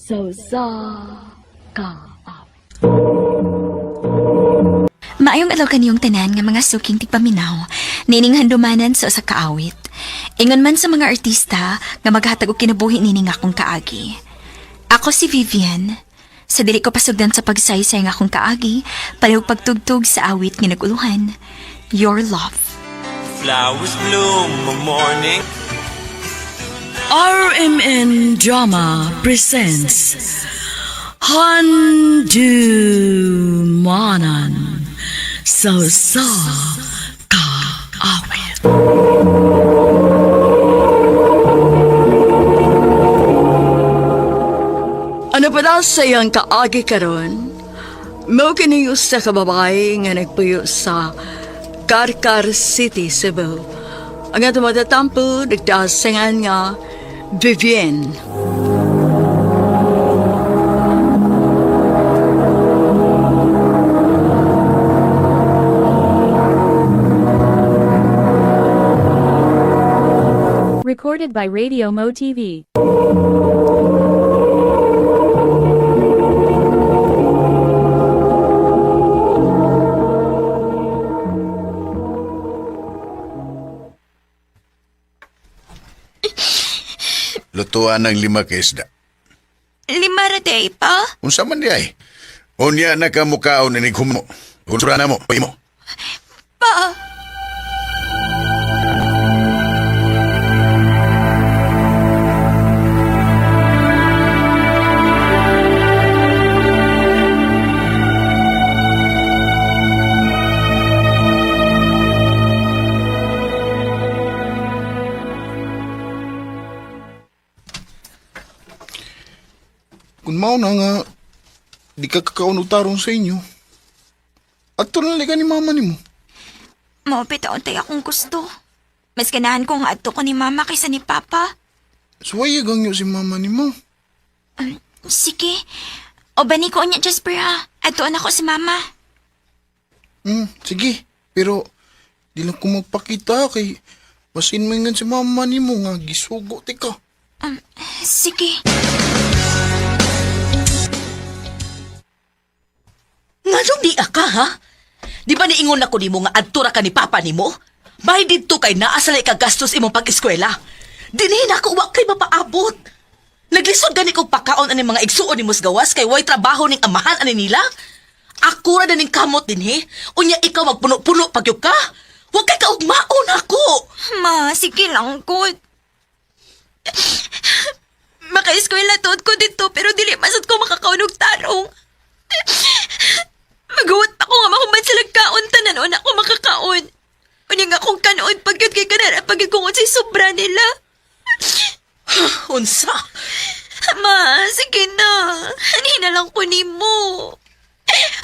Sa usa ka awit. Maayong adlaw kaniyong tanan nga mga suking tigpaminaw, nining handumanan sa usa ka awit. Ingon man sa mga artista nga maghatag og kinabuhi nining akong kaagi. Ako si Vivian. Sa dili ko pasugdan sa pagsaysay nga akong kaagi, palihog pagtugtog sa awit nga naguluhan, Your Love. Flowers bloom a morning. RMN Drama presents Handumanan sa usa ka awit. Ano pa daw sa iyang kaagi karon? Mao kini usa ka babae nga nagpuyo sa Carcar City, Cebu. Ang atong matatampo, nagtasingan nga Vivienne. Recorded by Radio Mo TV. Lutuan ng lima ka isda. Lima ra day pa? Unsa man di ay? Unya na ka mukaon inig humo. Unsa na mo, imo. Pa! Kung mao na nga, di ka kakaon og tarong sa inyo. At na ka ni mama nimo. Mao bitaw tay akong gusto. Mas ganahan ko nga adto ko ni mama kaysa ni papa. Suwaya gangyo si mama nimo. Sige. O bani ko niya, Jasper ha. Adtoon ako si mama. Sige. Pero, di lang ko magpakita kay basin mo si mama nimo nga gisugo ti ka. Sige. Nganong di ka, ha? Di ba niingon ako nimo nga adto ra ka ni papa nimo? May didto kay naa sa ka gastos imong pag-eskwela. Dinhi na ako wa kay mapaabot. Naglisod gani kog pakaon ani mga igsuon nimo sa gawas kay way trabaho ning amahan ani nila. Ako ra na ning kamot dinhi. Unya ikaw magpuno-puno pagyud ka. Wa kay kaugmaon ako. Ma, sige lang ko. Maka-eskwela tuod ko dito pero dili masad ko makakaunog tarong. Magawat pa ko nga mahuman sila kaon tanan na ako makakaon. Unya nga akong kanood pagyud kay kanara pagyud kung unsay sobra nila. Unsa? Ma, sige na. Hanhin na lang ko nimo.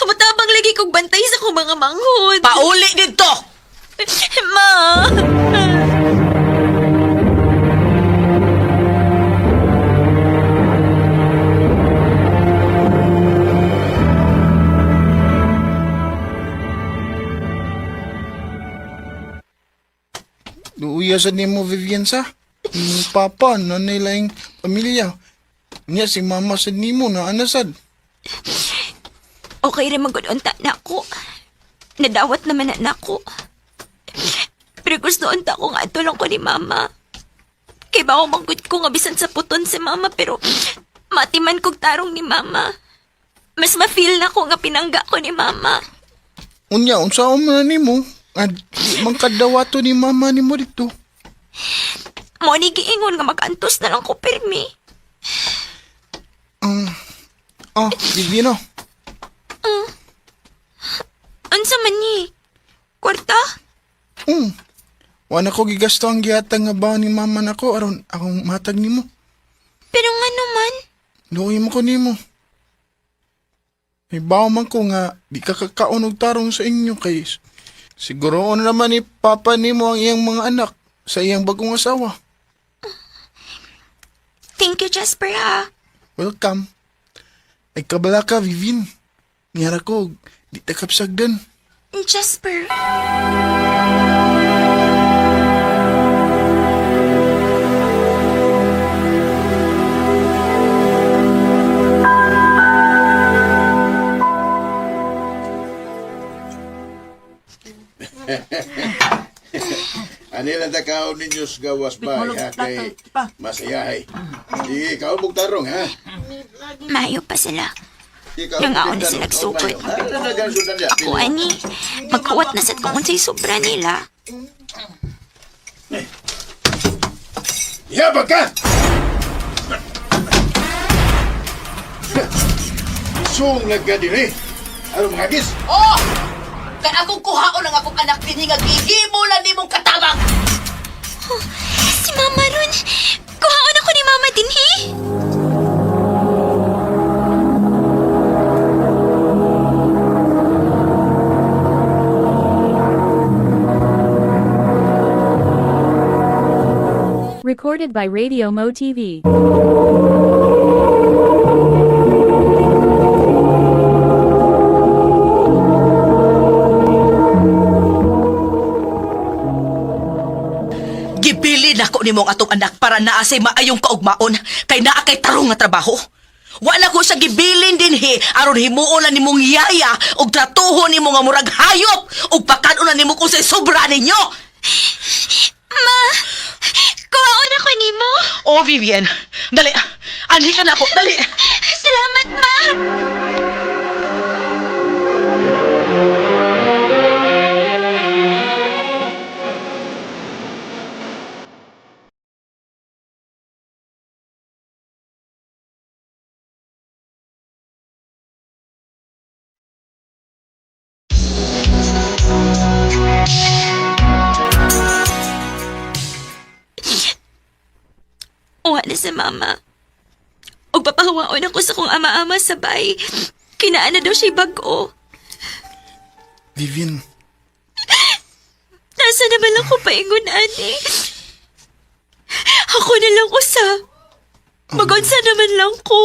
Matabang lagi kong bantay sa kong mga manghod. Pauli didto. Ma! Duuya sa nimo Vivian sa. Yung papa, nanay laing pamilya. Unya si mama sa nimo na anasad. Okay rin magudunta na ako. Nadawat naman na nako. Pero gusto unta ko nga tulong ko ni mama. Kay ba manggod ko nga bisan sa puton si mama pero matiman kog tarong ni mama. Mas ma-feel na ko nga pinangga ko ni mama. Unya, unsa man na nimo? Nga di man kadawato ni mama nimo dito. Mo ni giingon nga mag-antos na lang ko pirmi. Oh, Vivian oh. Unsa man ni? Kwarta? Wala ko gigasto ang gihatag nga baon ni mama nako aron akong matag nimo. Pero nga naman, Luoy mo ko nimo. May bawo man ko nga di ka kakaon og tarong sa inyo kay siguro na naman ni papa nimo ang iyang mga anak sa iyang bagong asawa. Thank you, Jasper ha. Welcome. Ay kabala ka, Vivin. Niyara ko, di ta kapsagdan. Jasper. Ikaw ninyo sa gawas ba, ha? Kay masayahay. Sige, ikaw mong tarong, ha? Maayo pa sila. Ikaw Nangaon na sila sugod. Ako ani, magkuwat na sad kung unsay sobra nila. Yabag ka! Sung ka din eh. Ano mga gis? Oh! Kay akong kuhaon ang akong anak dinhi nga gihimo lang nimong katabang. Si Mama ron. Kuhaon ako ni Mama dinhi. Recorded by Radio Mo TV. Gibili nako nimo ang atong anak para naa say maayong kaugmaon kay naa kay tarong nga trabaho. Wala ko siya gibilin dinhi aron himuon na nimong yaya ug tratuhon nimo nga murag hayop ug pakan-on na nimo kung say sobra ninyo. Ma! Kuhaon ako nimo. Oh, Vivian, dali. Anhi ka na ako, dali. Salamat, Ma. Uwa na si Mama. Og papahawaon ako sa kong ama-ama sabay. Kinaan na daw siya bag-o. Vivian, Nasa naman lang ko paingon, ani. Ako na lang usa. Magunsa naman lang ko.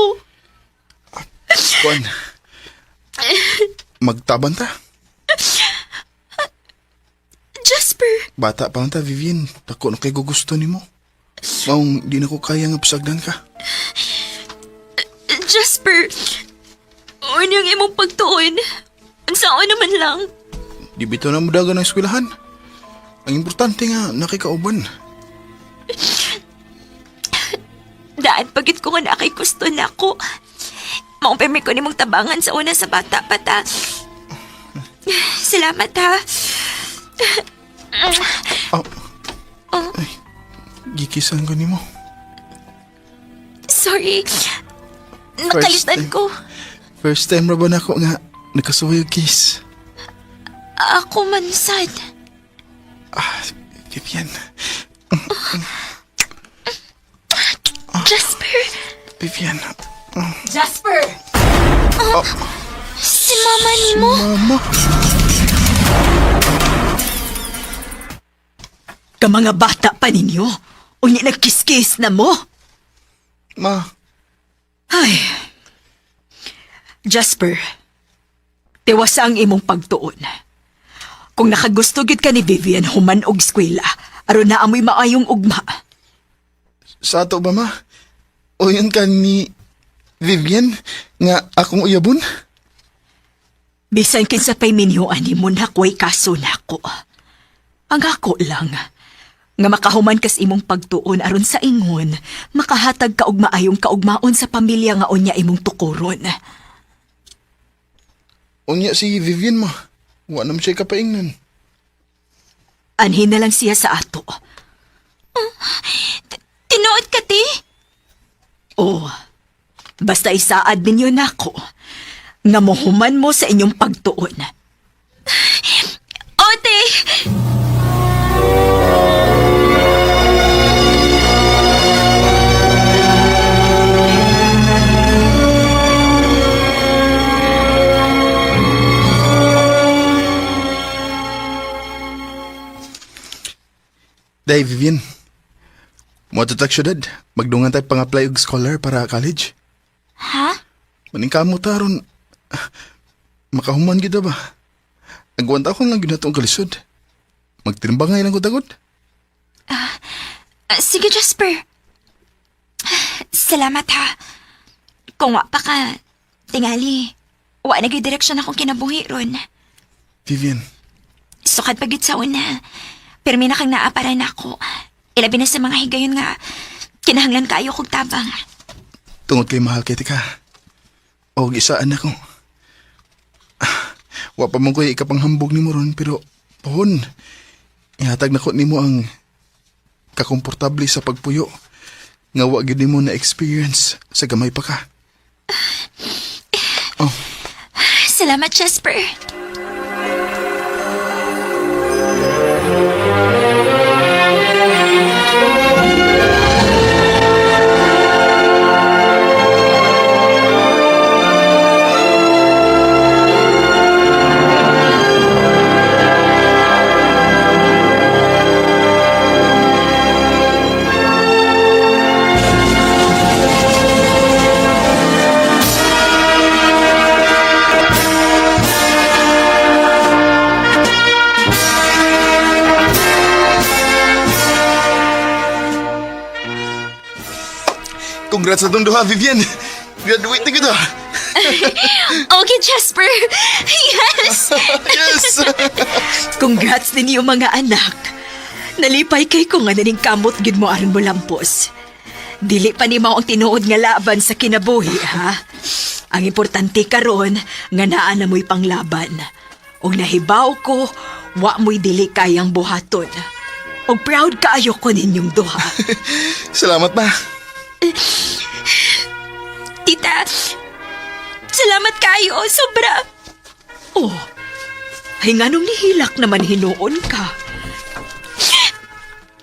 kuan. Magtaban ta. Jasper, Bata pa lang ta, Vivian. Dako na kay gugusto nimo. Maong di na ko kaya nga pasagdan ka. Jasper. Unyang imong pagtuon. Ang sao naman lang. Di bitaw na mudagan ang eskwelahan. Ang importante nga, nakikauban. Daan pagit ko nga nakay gusto na ako. Maupirmi ko nimong tabangan sa una sa bata pa ta. Salamat ha. Oh. Oh. Ay, gikisan ko nimo. Sorry. Nakalitan time. ko. First time ra ba nako nga nakasuway og kiss? Ako man sad. Ah, Vivian. Jasper, Vivian. Jasper! si mama nimo. Mama. Ka mga bata pa ninyo. Unya nagkiskis na mo. Ma, Ay. Jasper, tiwasa ang imong pagtuon. Kung nakagusto gid ka ni Vivian human og eskwela, aron na amoy maayong ugma. sa ato ba ma? O yun ka ni Vivian nga akong uyabon? Bisan kinsa pay minyo ani mo nakway kaso nako. Ang ako lang nga makahuman kas imong pagtuon aron sa ingon, makahatag ka og maayong kaugmaon sa pamilya nga unya imong tukuron. Unya si Vivian ma. Wa naman siya kapaingnan. Anhin na lang siya sa ato. Tinuod ka, ti? Oo. Basta isaad ninyo nako nga mohuman mo sa inyong pagtuon. Ote! Day, Vivian. Mo tak syudad. Magdungan tayo pang-apply og scholar para college. Ha? Maningkamo ta ron. Ah, Makahuman kita ba? Agwanta ko lang ginatong kalisod. Magtinimbangay lang ko tagod. Ah, sige, Jasper. Salamat ha. Kung wa pa ka, tingali, wa na gyud direksyon akong kinabuhi ron. Vivian, Sukad pagit sa una. Pero may nakang naapara na ako. Ilabi na sa mga higayon nga kinahanglan kaayo kog tabang. Tungod kay mahal kay tika. Og isaan ako. Wa pa man ko'y ikapanghambog nimo ron pero pohon. Ihatag nako nimo ang kakomportable sa pagpuyo nga wa gyud nimo na experience sa gamay pa ka. Oh, Salamat, Jasper. Congrats sa tong duha, Vivian. Graduate na kita. Okay, Jasper. Yes! Yes. Congrats ninyo mga anak. Nalipay kay ko nga naning kamot gid mo aron mo lampos. Dili pa ni mao ang tinuod nga laban sa kinabuhi, ha? Ang importante karon nga naa na mo'y panglaban. Og nahibaw ko, wa mo'y dili kayang buhaton. Og proud kaayo ko ninyong duha. Salamat ma. Tita, salamat kayo. Sobra. Oh, ay nganong nihilak naman hinuon ka.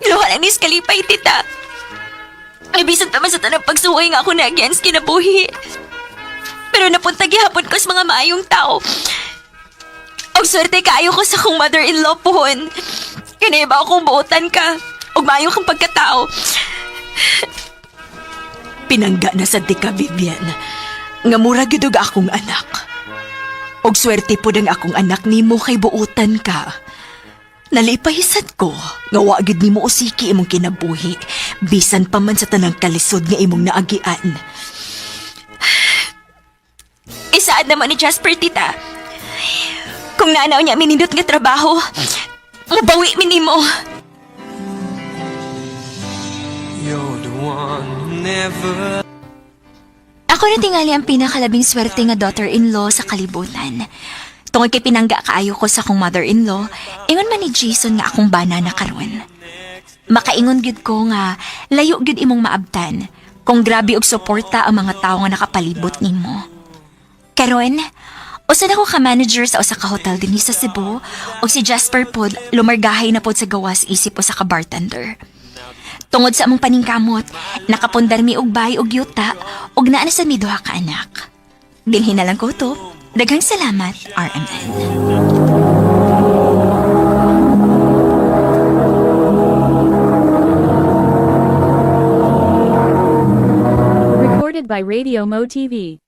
Luha lang nis kalipay, tita. Ay, bisan pa man sa tanang pagsuway nga ako na against kinabuhi. Pero napunta gihapon ko sa mga maayong tao. Og swerte kaayo ko sa akong mother-in-law pohon. Kanaya ba akong buotan ka? Og maayo kang pagkatao. Pinangga na sa ka, Vivian. Nga mura gyud og akong anak. Og swerte pod ang akong anak nimo kay buotan ka. Nalipay sad ko nga wa gyud nimo usiki imong kinabuhi bisan pa man sa tanang kalisod nga imong naagian. Isaad naman ni Jasper, tita. Kung naanaw niya minindot nga trabaho, mabawi mi nimo. You're the one who never Ako na tingali ang pinakalabing swerte nga daughter-in-law sa kalibutan. Tungod kay pinangga kaayo ko sa akong mother-in-law, ingon man ni Jason nga akong bana na karon. Makaingon gyud ko nga layo gyud imong maabtan kung grabe og suporta ang mga tawo nga nakapalibot nimo. Karon, usa na ko ka manager sa usa ka hotel dinhi sa Cebu ug si Jasper pod lumargahay na pod sa gawas isip usa ka bartender. Tungod sa among paningkamot, nakapundar mi og bay og yuta ug naa na sa mi duha ka anak. Dinhi na lang ko to. Daghang salamat, RMN. Recorded by Radio Mo TV.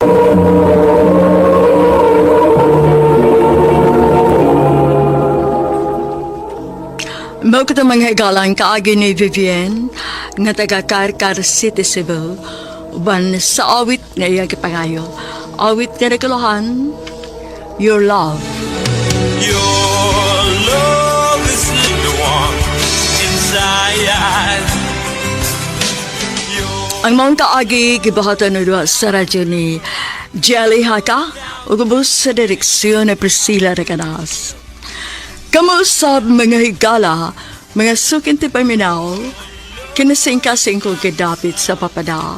Mao kita mga higalang kaagi ni Vivian nga taga Carcar City, Cebu. Uban sa awit nga iyang gipangayo. Awit nga nagkuluhan, Your Love. Your love is the one inside. Ang maong kaagi gibuhatan na duha sa radyo ni Jelly Haka ug ubos sa direksyon ni Priscilla Recanas. Kamusta mga higala, mga sukinti paminaw, kinasingkasing ko gidapit sa papada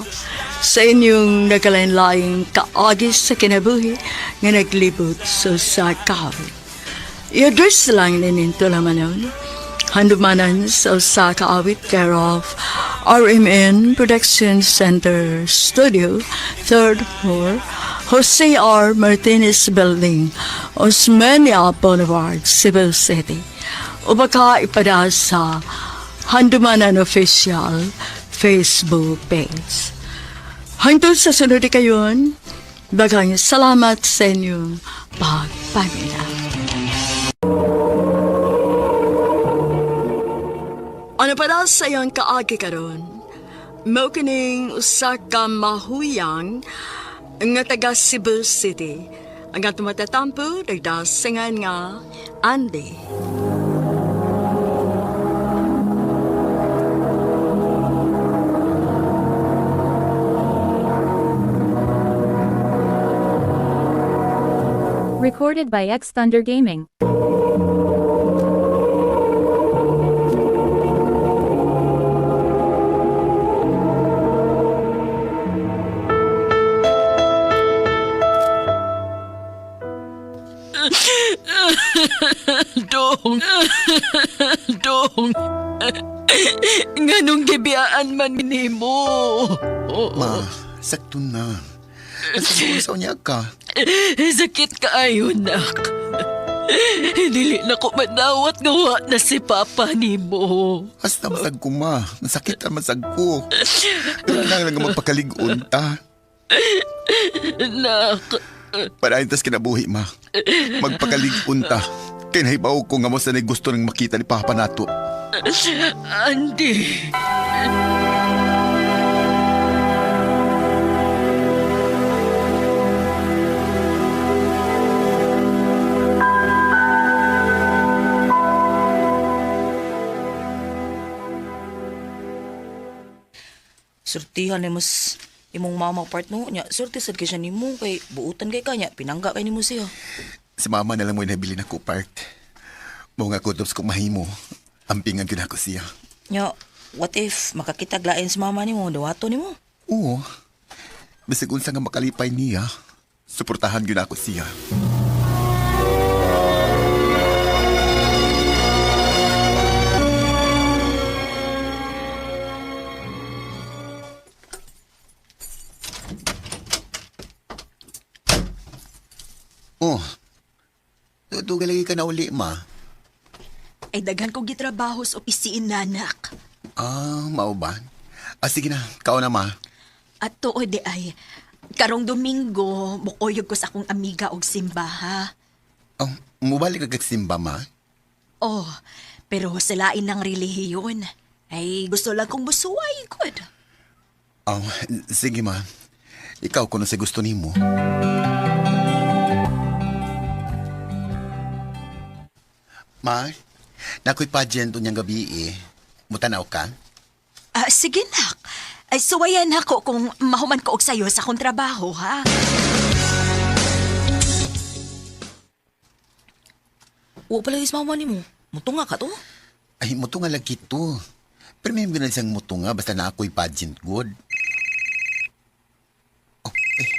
sa inyong nagalain-laing kaagi sa kinabuhi nga naglibot sa sakaw. I-address lang nininto naman yun. Handumanan sa usa ka awit care of RMN Production Center Studio, third floor, Jose R. Martinez Building, Osmeña Boulevard, Cebu City. O baka ipada sa Handumanan Official Facebook page. Hangtod sa sunod kayon, daghang salamat sa inyong pagpamilya. Ano pa daw sa iyong kaagi karon? Mao kining usa ka mahuyang nga taga Cebu City. Ang atong matatampo nagdasingan nga Andy. Recorded by X Thunder Gaming. Dong. Dong. Nganong gibiyaan man nimo? Ma, sakto na. Nasa niya ka. Sakit kaayo, nak. Dili na ko manawat nga wa na si Papa nimo. Hasta masag ko, ma. Masakit ang masag ko. Pero lang lang magpakaligon ta. Nak, Parahin tas kinabuhi, ma. Magpakaligon ta. Kay nahibaw ko nga mo sanay gusto nang makita ni Papa nato. Andy. Surtihan ni mas imong mama part no nya. Surti sad kay siya nimo kay buutan kay kanya pinangga kay nimo siya. Si mama na lang mo nabili na ko part. Mo nga kutob ko mahimo. Ampingan gyud ako siya. Nya, what if makakita lain sa mama nimo, dawato nimo? Oo. Bisag unsa nga makalipay niya, suportahan gyud ako siya. Oh. Tutugal lagi ka na uli, ma. Ay daghan kong gitrabaho sa opisina, nak. Ah, mao ba? Ah, sige na. Kao na, ma. At tuod di ay, karong Domingo, mukuyog ko sa akong amiga og simba, ha? Oh, mubalik ka kag simba, ma. Oh, pero sa lain ng relihiyon. Ay, gusto lang kong musuway, good. Oh, sige ma. Ikaw kuno sa gusto nimo. Ma, nakoy pageant unyang gabi eh. Mutanaw ka? Ah, sige, nak. Ay, suwayan ako kung mahuman ko og sayo sa akong trabaho, ha? Wa pala is mama nimo. Mutunga ka to. Ay, mutunga lagi to. Pero may mga siyang mutunga basta na ako'y pageant good. Oh, eh.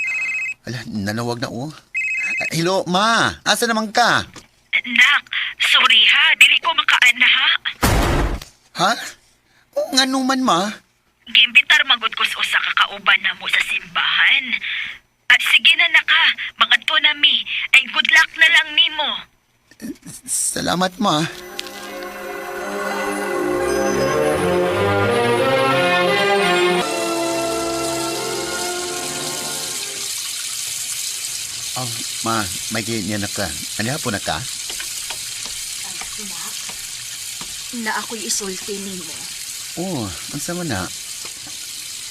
Ala, nanawag na oh. Ah, hello, ma. Asa naman ka? Nak, sorry ha. Dili ko makaan na ha. Ha? O, nga man, ma. Giimbitar magud ko sa usa ka kauban na mo sa simbahan. Ah, sige na naka, mangadto na mi. Ay good luck na lang nimo. Salamat, ma. Oh, ma, may niya na ka. Ano po na ka? Na ako'y isulti nimo. Oh, unsa man na?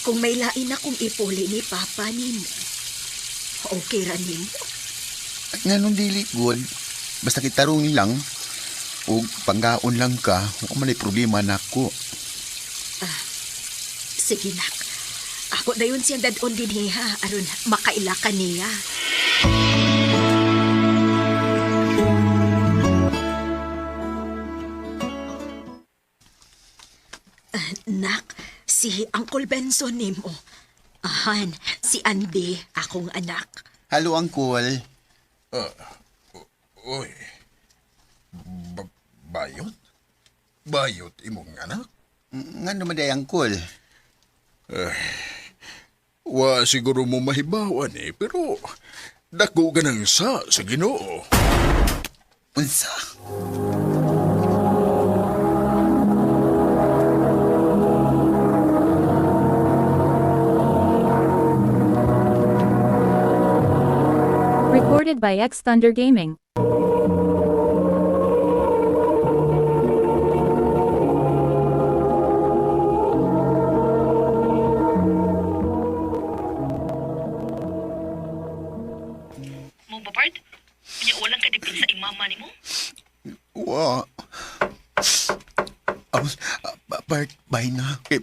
Kung may lain akong ipuli ni Papa nimo. Okay ra nimo. Ay, nga nung dili good. Basta kitarong lang. O panggaon lang ka, wa man ay problema nako. Sige nak. Ako dayon siyang dadon din ha aron makaila ka niya. Ah, nak, si Uncle Benson nimo. Ahan, si Andy, akong anak. Hello, Uncle. Uy. Ba- bayot? Bayot imong anak? Nga naman day, Uncle. Wa siguro mo mahibawan eh, pero dako ka ng sa Ginoo. Unsa? Recorded by X Thunder Gaming. Mo ba part? Nya walang ka dipin sa imama nimo? Wa. Oh, Bart, bye na. Kay,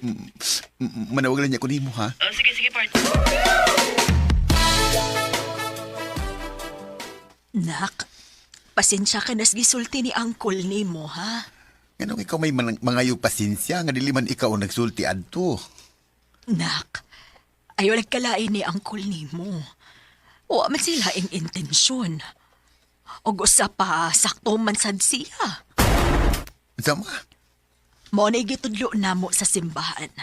manawag lang niya ko nimo, ha? Oh, sige sige part. Nak, pasensya ka nas gisulti ni Uncle nimo, ha? Nganong ikaw may mangayo pasensya nga dili man ikaw ang nagsulti adto. Nak, ayaw nagkalain ni Uncle nimo. Wa man sila ing intensyon. Og usa pa, sakto man sad siya. Sama? Mao na gitudlo namo sa simbahan.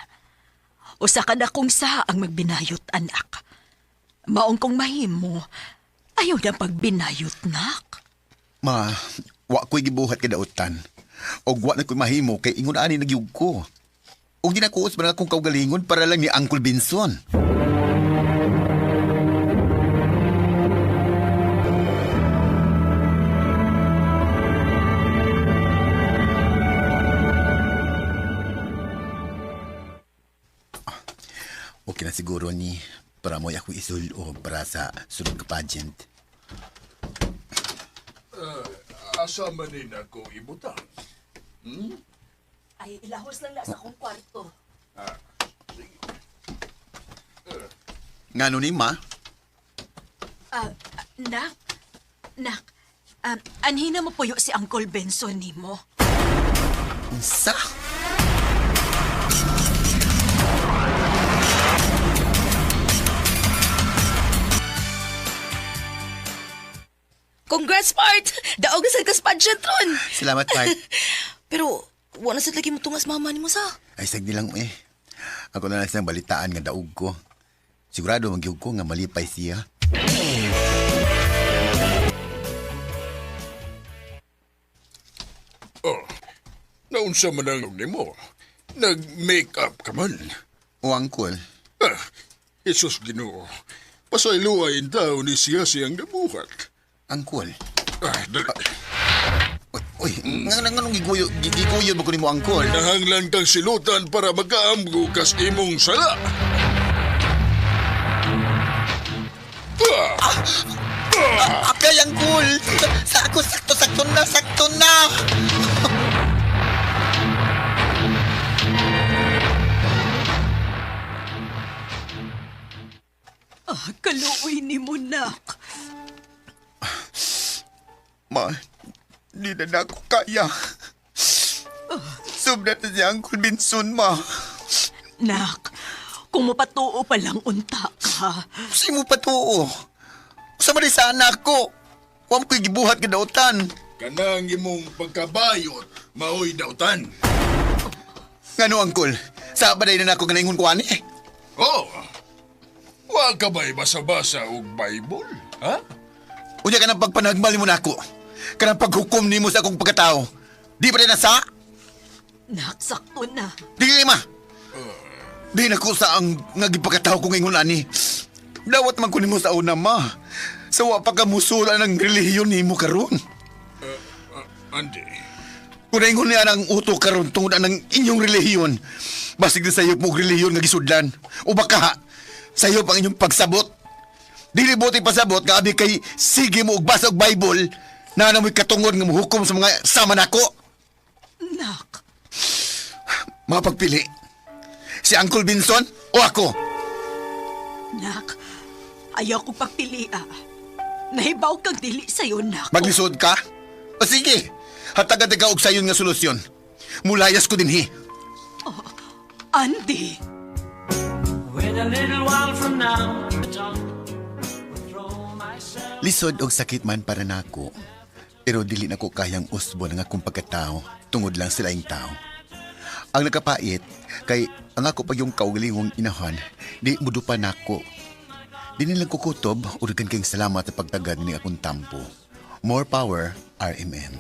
Usa ka na kung sa ang magbinayot, anak. Maong kong mahimo, ayaw na pagbinayot, nak. Ma, wa ko'y gibuhat kadautan. Og wa na ko'y mahimo kay ingon ani nagyug ko. Og ginakuos man akong kaugalingon para lang ni Uncle Benson. Okay na siguro ni para mo'y ako isulo para sa sunod ka pageant. Asa man ni nako ibutang? Ay, ilahos lang na sa akong kwarto. Ngano ni ma? Ah, nak, nak, anhina mo puyo si Uncle Benson nimo. Unsa? Congrats, Bart! Daog na sad ka sa pageant ron! Salamat, Mark. Pero, wala sad lagi mo tungas mama nimo sa. Ay, sagdi lang eh. Ako na lang siyang balitaan nga daog ko. Sigurado magyug ko nga malipay siya. Oh, naunsa man ang nimo? Nag-make up ka man. O, Uncle, Ah, Jesus Ginoo. Pasayloay in tao ni siya siyang nabuhat. Uncle. Ah, dali. Uy, uy, nga nga nung giguyo, giguyo mo ko nimo, Uncle. Nahanglan kang silutan para magkaamgo kas imong sala. Ah! Akay, Uncle! Sa ako, sakto, sakto na, sakto na! Ah, kaluoy nimo, nak. Ma, di na na ako kaya. Sobra na si Uncle Benson, ma. Nak, kung mapatuo pa lang unta ka. Kasi mo patuo. Sa man sa anak ko. Huwag ko'y gibuhat kadautan. Kanang imong pagkabayot, maoy dautan. Ngano, Uncle? Sa ba na ako ganaingon ko ani? Oh, wa ka ba'y basa-basa og Bible? Ha? Unya ka ng pagpanagmal mo nako. Kanang paghukom nimo sa akong pagkatao. Di pa rin na sa? Nak, sakto na. Di ma. Di na ko sa ang nga gipagkatao kong ingon ani. Dawat man ko nimo sa una ma. Sa wa pa ka musula ng relihiyon nimo karon. Andy, Kung naingon niya ang uto karon tungod ang inyong relihiyon, basig na sayop mo og relihiyon nga gisudlan. O baka sayop ang inyong pagsabot. Dili buti pasabot nga abi kay sige mo og basa og Bible na namoy katungod nga mohukom sa mga sama nako. Nak, Mapagpili. Si Uncle Vinson o ako? nak, ayaw ko pagpili ah. Nahibaw kang dili sa'yo, nak. Maglisod ka? O sige, hatagan ka og sayon nga solusyon. Mulayas ko dinhi. Andy! When a little while from now, the dawn will throw myself. Lisod og sakit man para nako. Pero dili nako kayang usbon ang akong pagkatao tungod lang sila yung tao. Ang nakapait kay ang ako pag yung kaugalingong inahan, di mudupa nako. Di nilang kukutob, uragan kayong salamat sa pagtagad ni akong tampo. More power, RMN.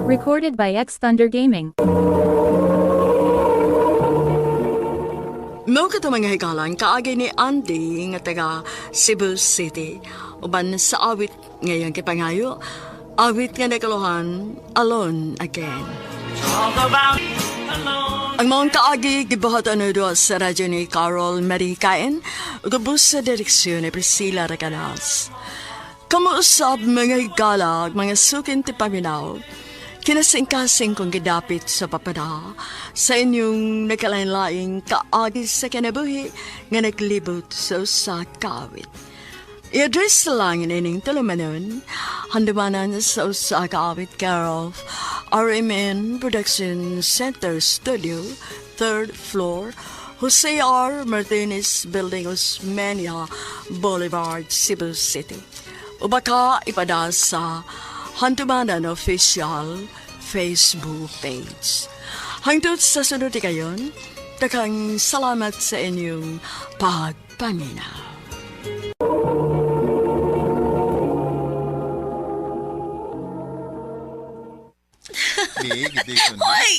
Recorded by X Thunder Gaming. Mao kato mga higalan, kaagi ni Andy nga taga Cebu City. Uban sa awit ngayong kipangayo, awit nga nakaluhan, Alone Again. Talk about alone. Ang mga kaagi gibuhat ano doon sa radyo ni Carol Marikain, ug sa direksyon ni Priscilla Recanas. Kamuusab mga higalag, mga sukin ti paminaw. Kinasingkasing kong gidapit sa papada sa inyong nakalain-laing kaagi sa kinabuhi nga naglibot sa usa ka awit. I-address lang ining tulumanon, handumanan sa usa ka awit care of RMN Production Center Studio, 3rd floor, Jose R. Martinez Building, Osmeña Boulevard, Cebu City. O baka ipada sa Handumanan Official Facebook page. Hangtod sa sunod kayon, daghang salamat sa inyong pagpaminaw. Di, gidi ko na. Hoy!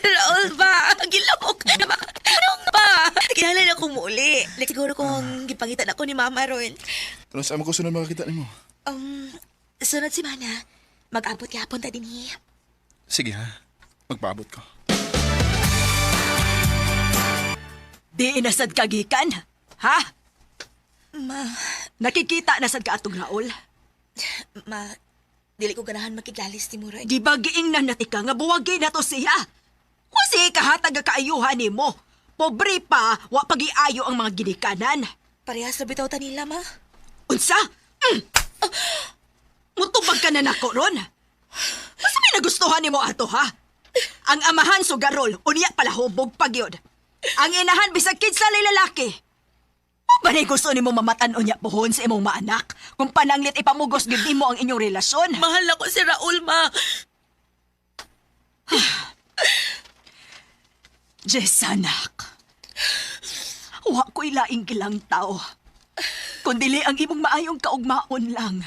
Raul ba? Gilabok na ba? Anong ba? Kinahanglan akong muuli. Like, siguro kung gipangitan ako ni Mama ron. Ano sa ko sunod makakita nimo? Sunod si Mana, mag-abot yapon ta dinhi. Sige ha, magpaabot ko. Di inasad kagikan, ha? Ma, Nakikita na sad ka atong Raul. ma, dili ko ganahan makiglalis ni Murag. Di ba giingnan na tika nga buwagi na to siya? Kung siya kahatag nga kaayuhan nimo, pobre pa, wa pagiayo ang mga ginikanan. Parehas na bitaw ta nila, ma. Unsa? Mutubag ka na nako ron. Basta may nagustuhan nimo ato ha? Ang amahan sugarol, unya pala hubog pagyod. Ang inahan bisag kinsa lay lalaki. O ba na gusto nimo mamatan unya pohon sa imong maanak? Kung pananglit ipamugos gid nimo ang inyong relasyon. Mahal ako si Raul, ma. Jess, anak. Wa ko'y laing gilang tao. Kundili ang imong maayong kaugmaon lang.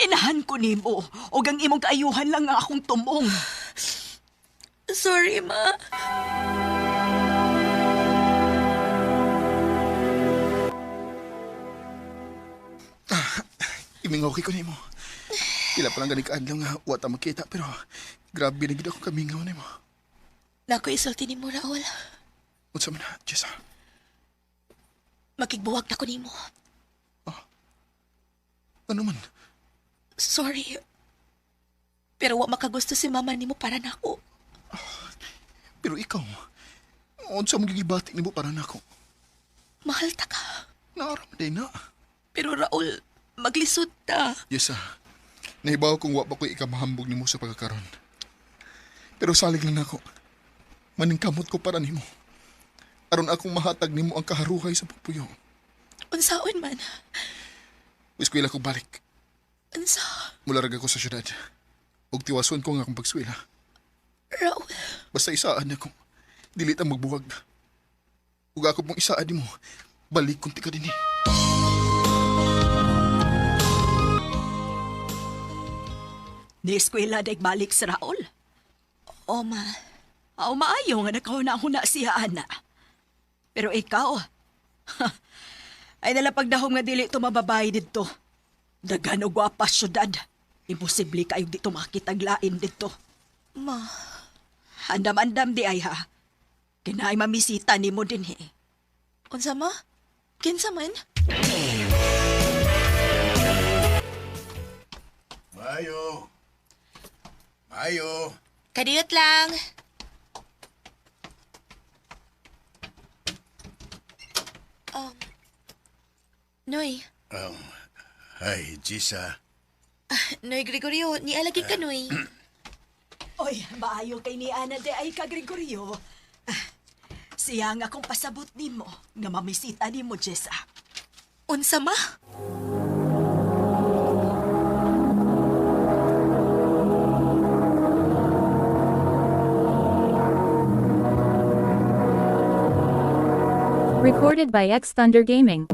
Inahan ko nimo, og ang imong kaayuhan lang ang akong tumong. Sorry, ma. Imingaw kay ko nimo. Pila pa lang gani kaadlaw nga wa ta makita pero grabe na gid ako kamingaw nimo. Nako isulti ni mo, Raul. Unsa man na, Jessa? Makigbuwag na ko nimo. Ano man? Sorry. Pero wa makagusto si mama nimo para nako. Pero ikaw, unsa mo gigibati nimo para nako? Mahal ta ka. Naaram day na. Pero Raul, maglisod ta. Yes, ah. Nahibaw kung wa pa ko'y ikamahambog nimo sa pagkakaron. Pero salig lang nako. Maningkamot ko para nimo. Aron akong mahatag nimo ang kaharuhay sa pagpuyo. Unsaon man? Eskwela ko balik. Unsa? Mularag ako sa syudad. Ug tiwason ko nga akong pagswela. Raul, Basta isaan ako. Dili ta magbuwag. Ug ako pong isaad nimo. Balik kunti ka dinhi. Ni eskwela daig balik sa Raul. o ma. Aw maayo nga nakahuna-huna siya, ana. Pero ikaw, ay nalapagdahom nga dili to mababay didto. Daghan og gwapa syudad. Imposible kayo dito makitaglain didto. Ma, Andam-andam di ay ha. Kinaay mamisita nimo dinhi. unsa ma? Kinsa man? Mayo. Mayo. Kadiyot lang. Noy, Ay, Jessa. Noy Gregorio, nialagi ka, Noy. Oy, maayo kay ni Ana de ay ka Gregorio. Ah, siya nga akong pasabot nimo nga mamisita nimo Jessa. Unsa ma? Recorded by X Thunder Gaming.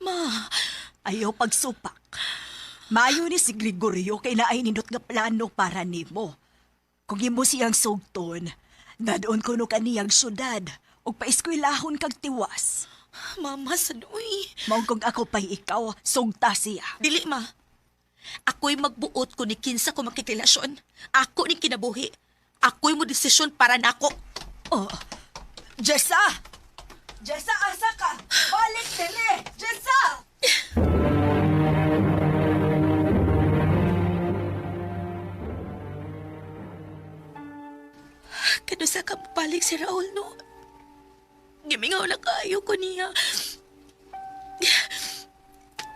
Ma, Ayaw pagsupak. Maayo ni si Gregorio kay naay nindot nga plano para nimo. Kung imo siyang sugton, nadoon kuno kaniyang syudad ug paeskwelahon kag tiwas. mama sa Noy. Mao kung ako pa'y ikaw, sugta siya. Dili, ma. Ako'y magbuot ko ni kinsa ko makikrelasyon. Ako ni kinabuhi. Ako'y mo desisyon para nako. Oh, Jessa! Jessa, asa ka? Balik dire! Jessa! Kanusa ka mabalik si Raul, no? Gimingaw na kaayo ko niya.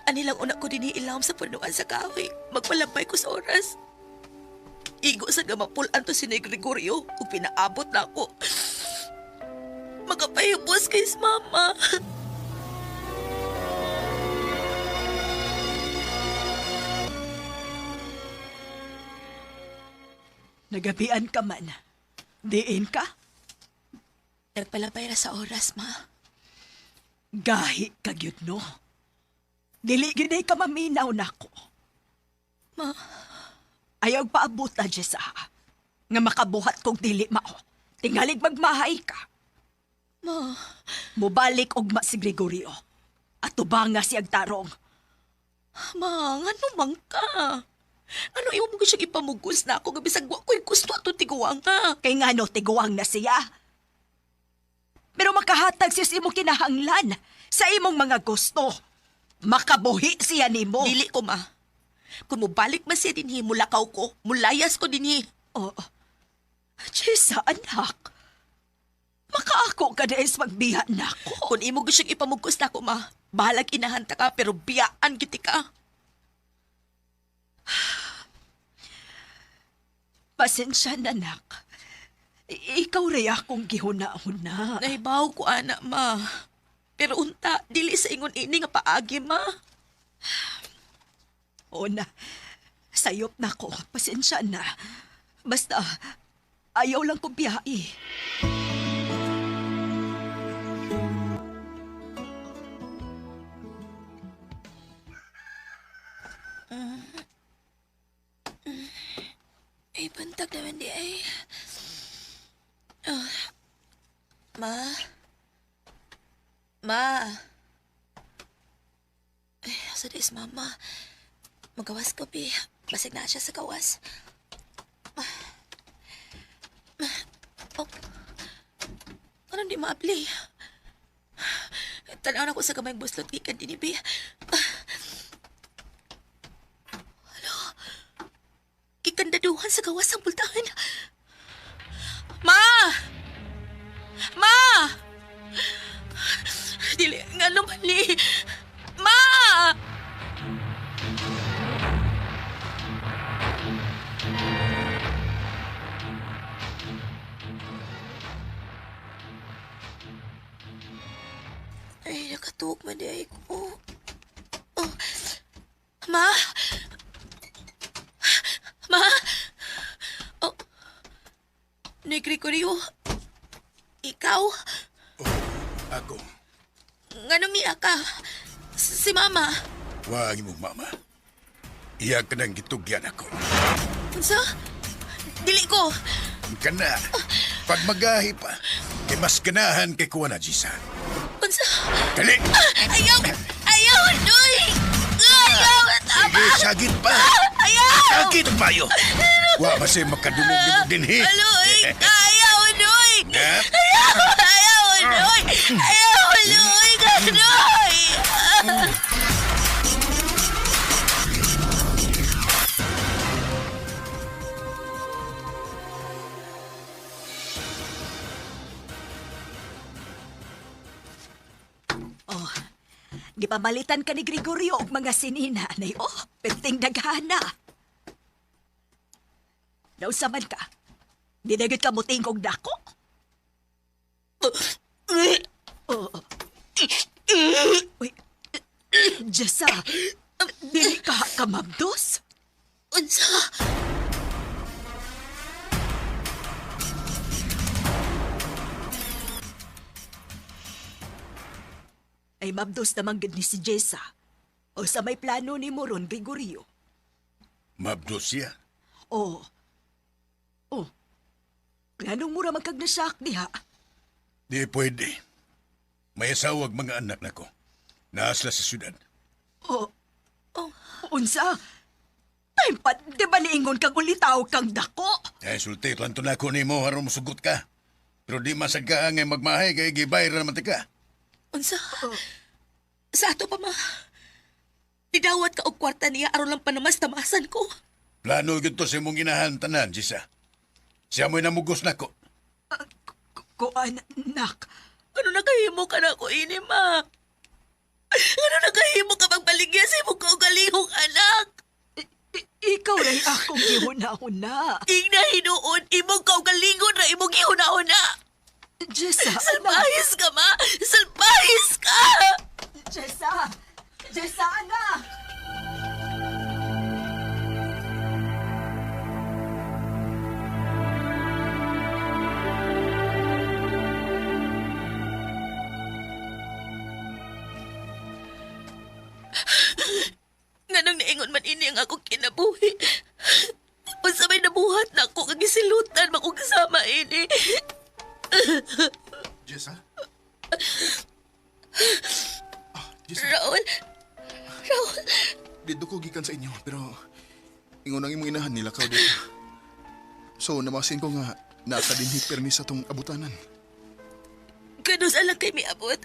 Ani lang una ko din ilawom sa punuan sa kahoy. Magpalambay ko sa oras. Igo sa gamapul-an to si Nay Gregorio ug pinaabot na ako. Magapahibos kay sa mama. Nagabian ka man. Diin ka? Nagpalambay ra sa oras, ma. Gahi ka gyud no. Dili gyud ay ka maminaw nako. Ma, Ayaw paabot na, Jessa. Nga makabuhat kong dili mao. Tingalig magmahay ka. ma. Mubalik ugma si Gregorio. At tubanga siyang tarong. Ma, ngano man ka? Ano imo mo siyang ipamugos na ako nga bisag wa ko'y gusto ato tiguang ha? Kay ngano tiguang na siya. Pero makahatag siya sa imong kinahanglan, sa imong mga gusto. Makabuhi siya nimo. Dili ko ma. Kung mubalik man siya dinhi, mulakaw ko, mulayas ko dinhi. Oh. Jessa, anak. Makaako ka na is magbiya nako. Kung imo gyud siyang ipamugos na ako ma, bahalag inahanta ka pero biyaan giti ka. Pasensya na, anak. Ikaw rin akong gihuna-huna. Nahibaw ko ana ma. Pero unta, dili sa ingon ini nga paagi ma. Oo na. Sayop na ko. Pasensya na. Basta, ayaw lang kong biyai. Ay, bantag naman di ay. Ah. Ma? Ma? Ay, asa di is mama? Magawas ko, bi. Basig na siya sa gawas. Ah. Oh. Anong di maabli? Tanaw na ko sa kamay buslot gikan din, bi. Gikandaduhan sa gawas ang pultahan. Ma! Ma! Dili, nga mali. Ma! Ay, nakatuog man di ay ko. Oh. Ma! Ma! Oh. Nay Gregorio, ikaw? Ako, Nganong niya ka? Si Mama. wag imong mama. Iya ka nang gitugyan ako. Unsa? Dili ko. Kana, pag magahi pa, kay mas ganahan kay kuha na, Jisa. Unsa? Dali! Ayaw! Ayaw, Noy! Ayaw! Tama! Sige, sagit pa! Ayaw! Sagit ang payo! Wa ba siya makadulog nimo dinhi? Aloy! Ayaw, Noy! Na? Ayaw! Ayaw, Noy! Ayaw, Noy! Noy! Oh, gipamalitan ka ni Gregorio og mga sinina, nay oh, perting daghana. Nausa man ka. Di na gyud ka motingkog dako. Oh. Uy, Jessa, dili ka kamabdos? Unsa? Ay mabdos naman gid ni si Jessa. O sa may plano ni mo ron, Gregorio. Mabdos siya. Oh. Oh. Planong mura magkagnasak diha. Di pwede. May asawag mga anak nako. Naasla sa syudad. Oh. Oh. Unsa? Time pa, di ba niingon kang ulitaw kang dako? Ay, sulti, planto na ko nimo aron mosugot ka. Pero di masagka ngay magmahay kay gibay ra naman ti ka. Unsa? Sa ato pa ma. Nidawat ka og kwarta niya aron lang panamas-tamasan ko. Plano gyud to sa imong inahan tanan, Jisa. Siya mo'y namugos nako. Kuan, nak. Ano nakahimo ka na ako ini, ma? Ano nakahimo ka magbaligya sa imong kaugalingong anak? Ikaw rin akong gihuna-huna. Ingna hinuon, imong kaugalingon na imong gihuna-huna. Jessa, anak. Salbahis ka, ma! Salbahis ka! Jessa! Jessa, anak! Nganong niingon man ini ang akong kinabuhi. Unsa may nabuhat na ako kag gisilutan man ko kasama ini. Jessa? Ah, Jessa, Raul, Raul, dito ko gikan sa inyo, pero ingon ang imong inahan nila ka dito. So, namasin ko nga nakadinhi permi sa tong abutanan. kanus alang kay miabot.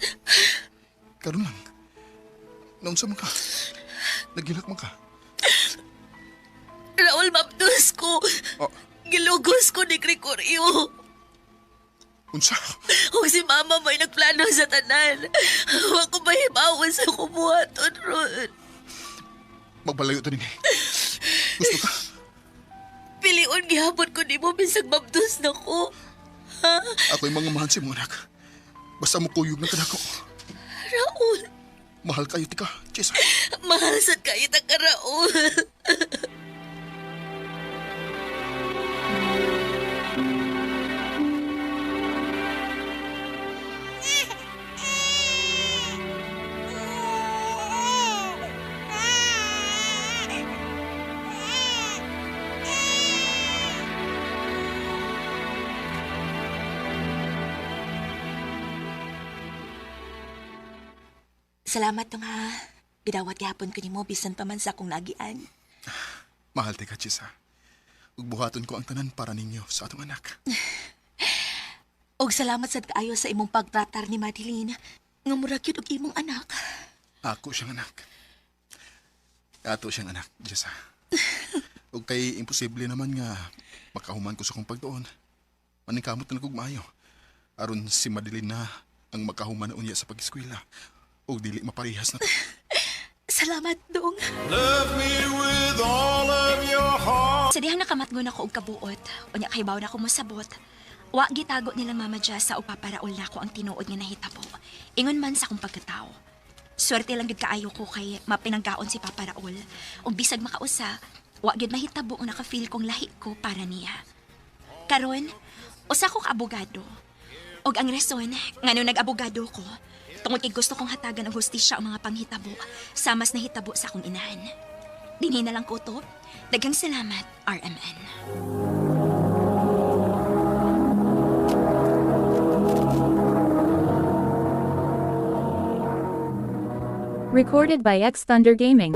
Karon lang. Naunsa man ka? Nagilak man ka? Raul, mabdus ko. Oh, Gilugos ko ni Gregorio. unsa? Kung si mama may nagplano sa tanan, huwag ko mahimawan sa kumuhaton ron. Magbalayo ta dinhi. Gusto ka? Pilion gihapon ko nimo bisag mabdus na ko. Ako'y mga mahal sa imong anak. Basta mo kuyog na kanako. Raul, Mahal kayo tika, Jessa. mahal sad kayo ta ka, Raul. Salamat tong ha. Gidawat gihapon ko nimo bisan pa man sa akong nagian. Mahal tika, Jessa. Ug buhaton ko ang tanan para ninyo sa atong anak. Og salamat sad kaayo sa imong pagtratar ni Madeline. Nga mura gyud og imong anak. Ako siyang anak. Ato siyang anak, Jessa. Ug kay imposible naman nga makahuman ko sa kong pagtuon. Maningkamot na kog maayo. Aron si Madeline na ang makahuman na unya sa pag-eskwela. Ug dili maparehas na to. Salamat dong. Sa dihang nakamatngon ako og kabuot, unya kay na ako mosabot. Wa gitago nila Mama Jessa o paparaol na ako ang tinuod nga nahitabo. Ingon man sa akong pagkatao. Swerte lang gid kaayo ko kay mapinanggaon si Papa Raul. Ug bisag makausa, wa gid mahitabo ang naka-feel kong lahi ko para niya. Karon, usa ko ka abogado. Og ang rason ngano nag-abogado ko, tungod kay gusto kong hatagan og hustisya ang mga panghitabo sa mas nahitabo sa akong inahan. Dinhi na lang ko to. Daghang salamat, RMN. Recorded by X Thunder Gaming.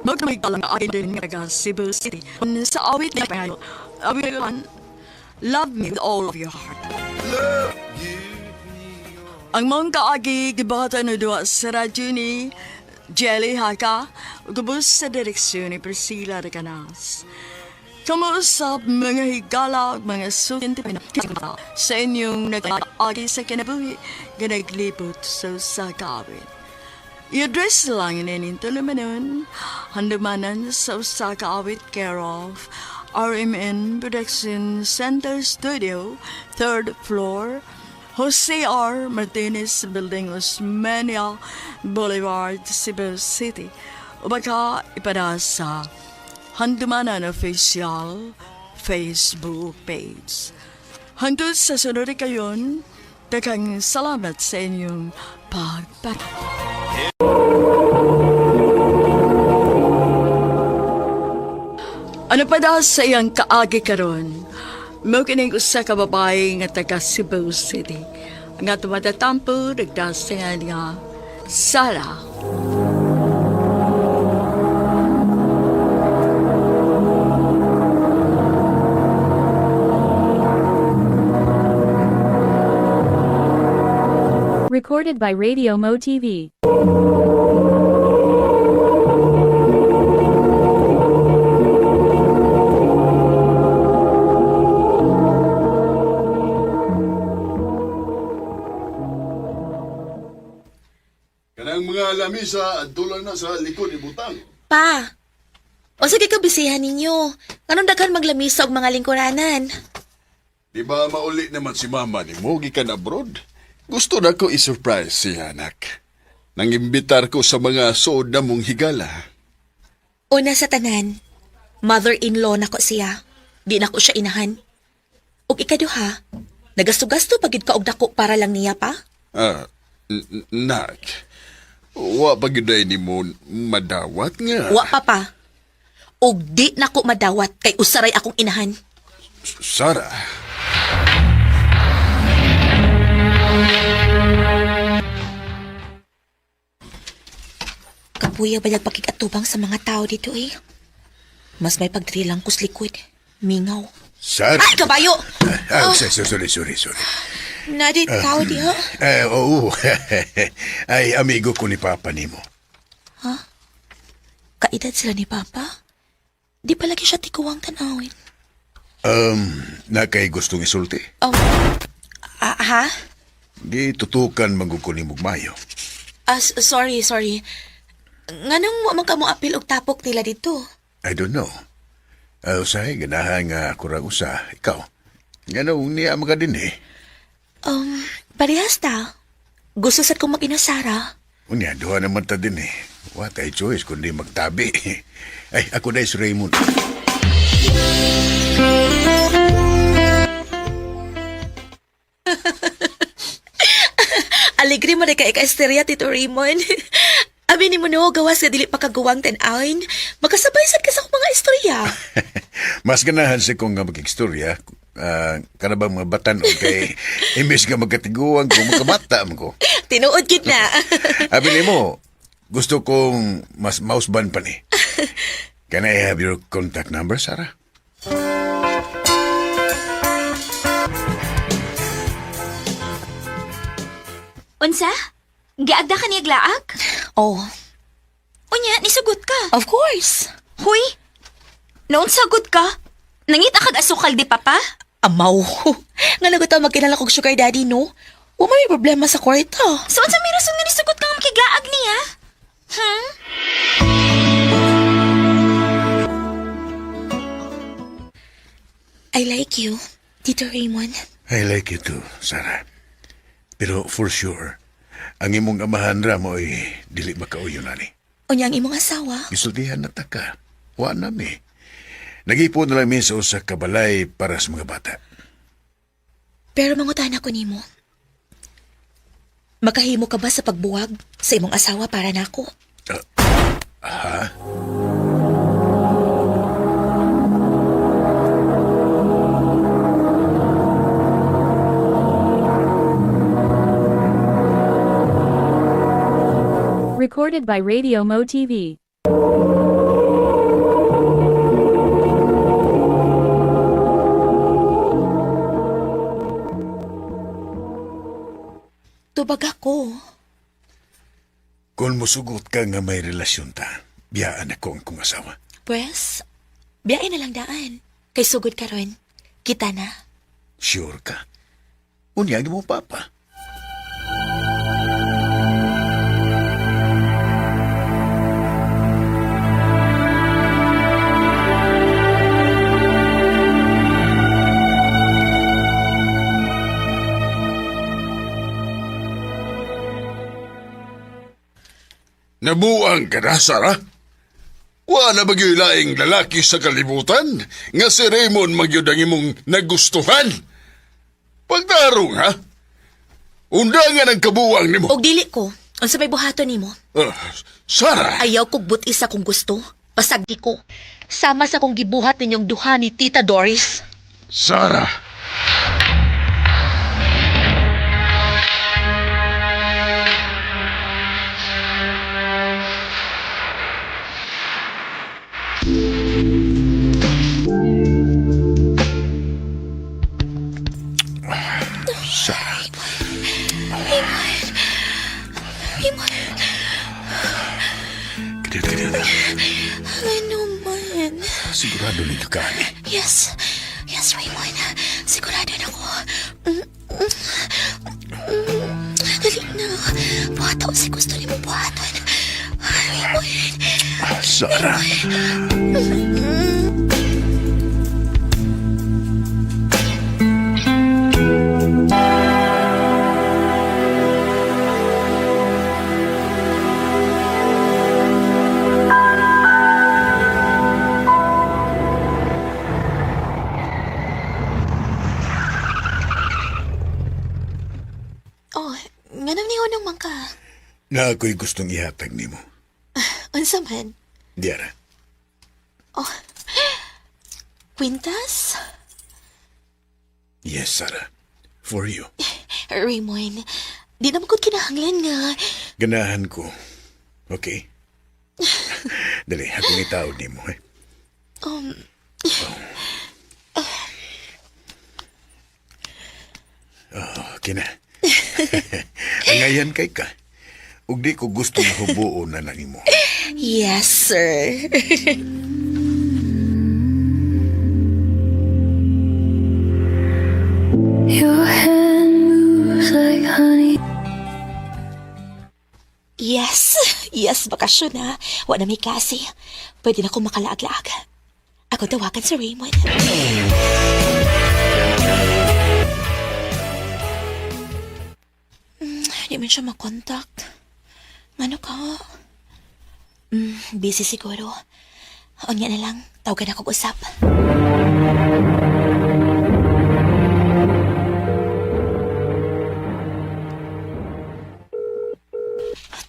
Magdamay ka lang akin din nga taga Cebu City. Sa awit na pangayo, awit love me with all of your heart. Ang mong kaagi gibata na duwa sa radyo ni Jelly Haka, gubos sa direksyon ni Priscilla de Canas. Kamuusap mga higala ug mga sukin sa inyong nag-agi sa kinabuhi nga naglibot sa usa ka awit. I-address lang ini tulumanon, handumanan sa usa ka awit care of RMN Production Center Studio, third floor, Jose R. Martinez Building, Osmeña Boulevard, Cebu City. O baka ipada sa Handumanan Official Facebook page. Hangtod sa sunod kayon, daghang salamat sa inyong pagpak. Ano pa daw sa iyang kaagi karon? Mao kining usa ka babae nga taga Cebu City. Nga tumatatampo nagdasingan nga Sara. Recorded by Radio Mo TV. Kanang mga lamisa, adto na sa likod ibutang. Pa, o sige ka bisihan ninyo. Anong daghan maglamisa og mga lingkuranan? Di ba mauli naman si mama ni mo gikan abroad? Gusto na ko i-surprise siya, anak. Nangimbitar ko sa mga suod na mong higala. Una sa tanan, mother-in-law nako siya. Di nako siya inahan. Ug ikaduha, nagasto-gasto pagid ka og dako para lang niya pa? Ah, nak, wa pa gyud ay nimo madawat nga. Wa pa pa. Ug di nako madawat kay usaray akong inahan. Sara, Kapuya ba pakikatubang sa mga tao dito eh? Mas may pagtrilang kus likod. Mingaw. Sara. Ay, kabayo! Ah, sorry, sorry, sorry. Na di tao diha. Eh, oo. Ay, amigo ko ni Papa nimo. Kaedad sila ni Papa. Di palagi siya tikuwang tanawin. Na kay gustong isulti. Oh. Ah, ha? Di tutukan manggug ko nimo mayo. Ah, sorry, sorry. Nganong wa man ka mo apil og tapok nila dito? I don't know. Usahay, ganahan nga kurang usa. Ikaw. Ganong niya mga din eh. Parehas ta. Gusto sad kong mag-inasara. Unya, duha naman ta din eh. What a choice kundi magtabi. Ay, ako na si Raymond. Alegre mo na kay ka-esterya, Tito Raymond. Abi ni mo no, gawas ka dili pa kaguwang tan-awin. Makasabay sad ka sa akong mga istorya. Mas ganahan si kong nga mag-istorya. Kana bang mga batan o kay imbes nga magkatiguan ko, magkabata man ko. Tinuod gid na. Abi nimo, gusto kong mas mausban pa ni. Can I have your contact number, Sarah? Unsa? Giagda ka niya glaak? Oh, Unya, nisugot ka. of course. Huy! Naunsagot ka? Nangita kag asukal di papa? Amaw. Nga naguta magkilala kog sugar daddy, no? Wa may problema sa kwarta. So unsa may rason nga nisugot ka nga makiglaag niya? Hmm? I like you, Tito Raymond. I like you too, Sarah. Pero for sure, ang imong amahan ra mo ay dili makauyo nani. Unya ang imong asawa. Gisultihan na ta ka. Wa na mi. Nag-ipon na lang mi sa usa ka balay para sa mga bata. Pero mangutana ko nimo. Makahimo ka ba sa pagbuwag sa imong asawa para nako? Ha? Recorded by Radio Mo TV. Tubag ako. Kung musugot ka nga may relasyon ta, biyaan ako ang kong asawa. Pwes, biyain na lang daan. Kay sugod karon. Kita na. Sure ka? Unya ang imong papa. Nabuang ka na, Sara? Wa na ba gyud laing lalaki sa kalibutan nga si Raymond magyud ang imong nagustuhan? Pagtarong, ha? Undangan ang kabuang nimo. Og dili ko. Unsa may buhaton nimo? Ah, Sara! Ayaw kog butis sa kung gusto. Pasagdi ko. Sama sa kong gibuhat ninyong duha ni Tita Doris. Sara! Sarah. Sigurado ninyo ka, ani. Yes. Yes, Raymond. Sigurado na ko. Dali na. Buhataw si gusto ni mo buhaton. Raymond. Sarah. Oh, nganong nihunong man ka? Na ako'y gustong ihatag nimo. Unsa man? Diara. Oh. Kwintas? Yes, Sarah. For you. Raymond, di naman ko kinahanglan nga. Ganahan ko. Okay? Dali, akong itaod nimo eh. Oh, okay na. Angayan kay ka. Ug di ko gusto nga hubuon na nimo. Yes, sir. Your hand moves like honey. Yes, yes, bakasyon na. Wa na may klase. Pwede na akong makalaag-laag. Ako tawagan si Raymond. Di man siya makontakt. Ano ka? Busy siguro. Unya na lang, tawagan ako usap.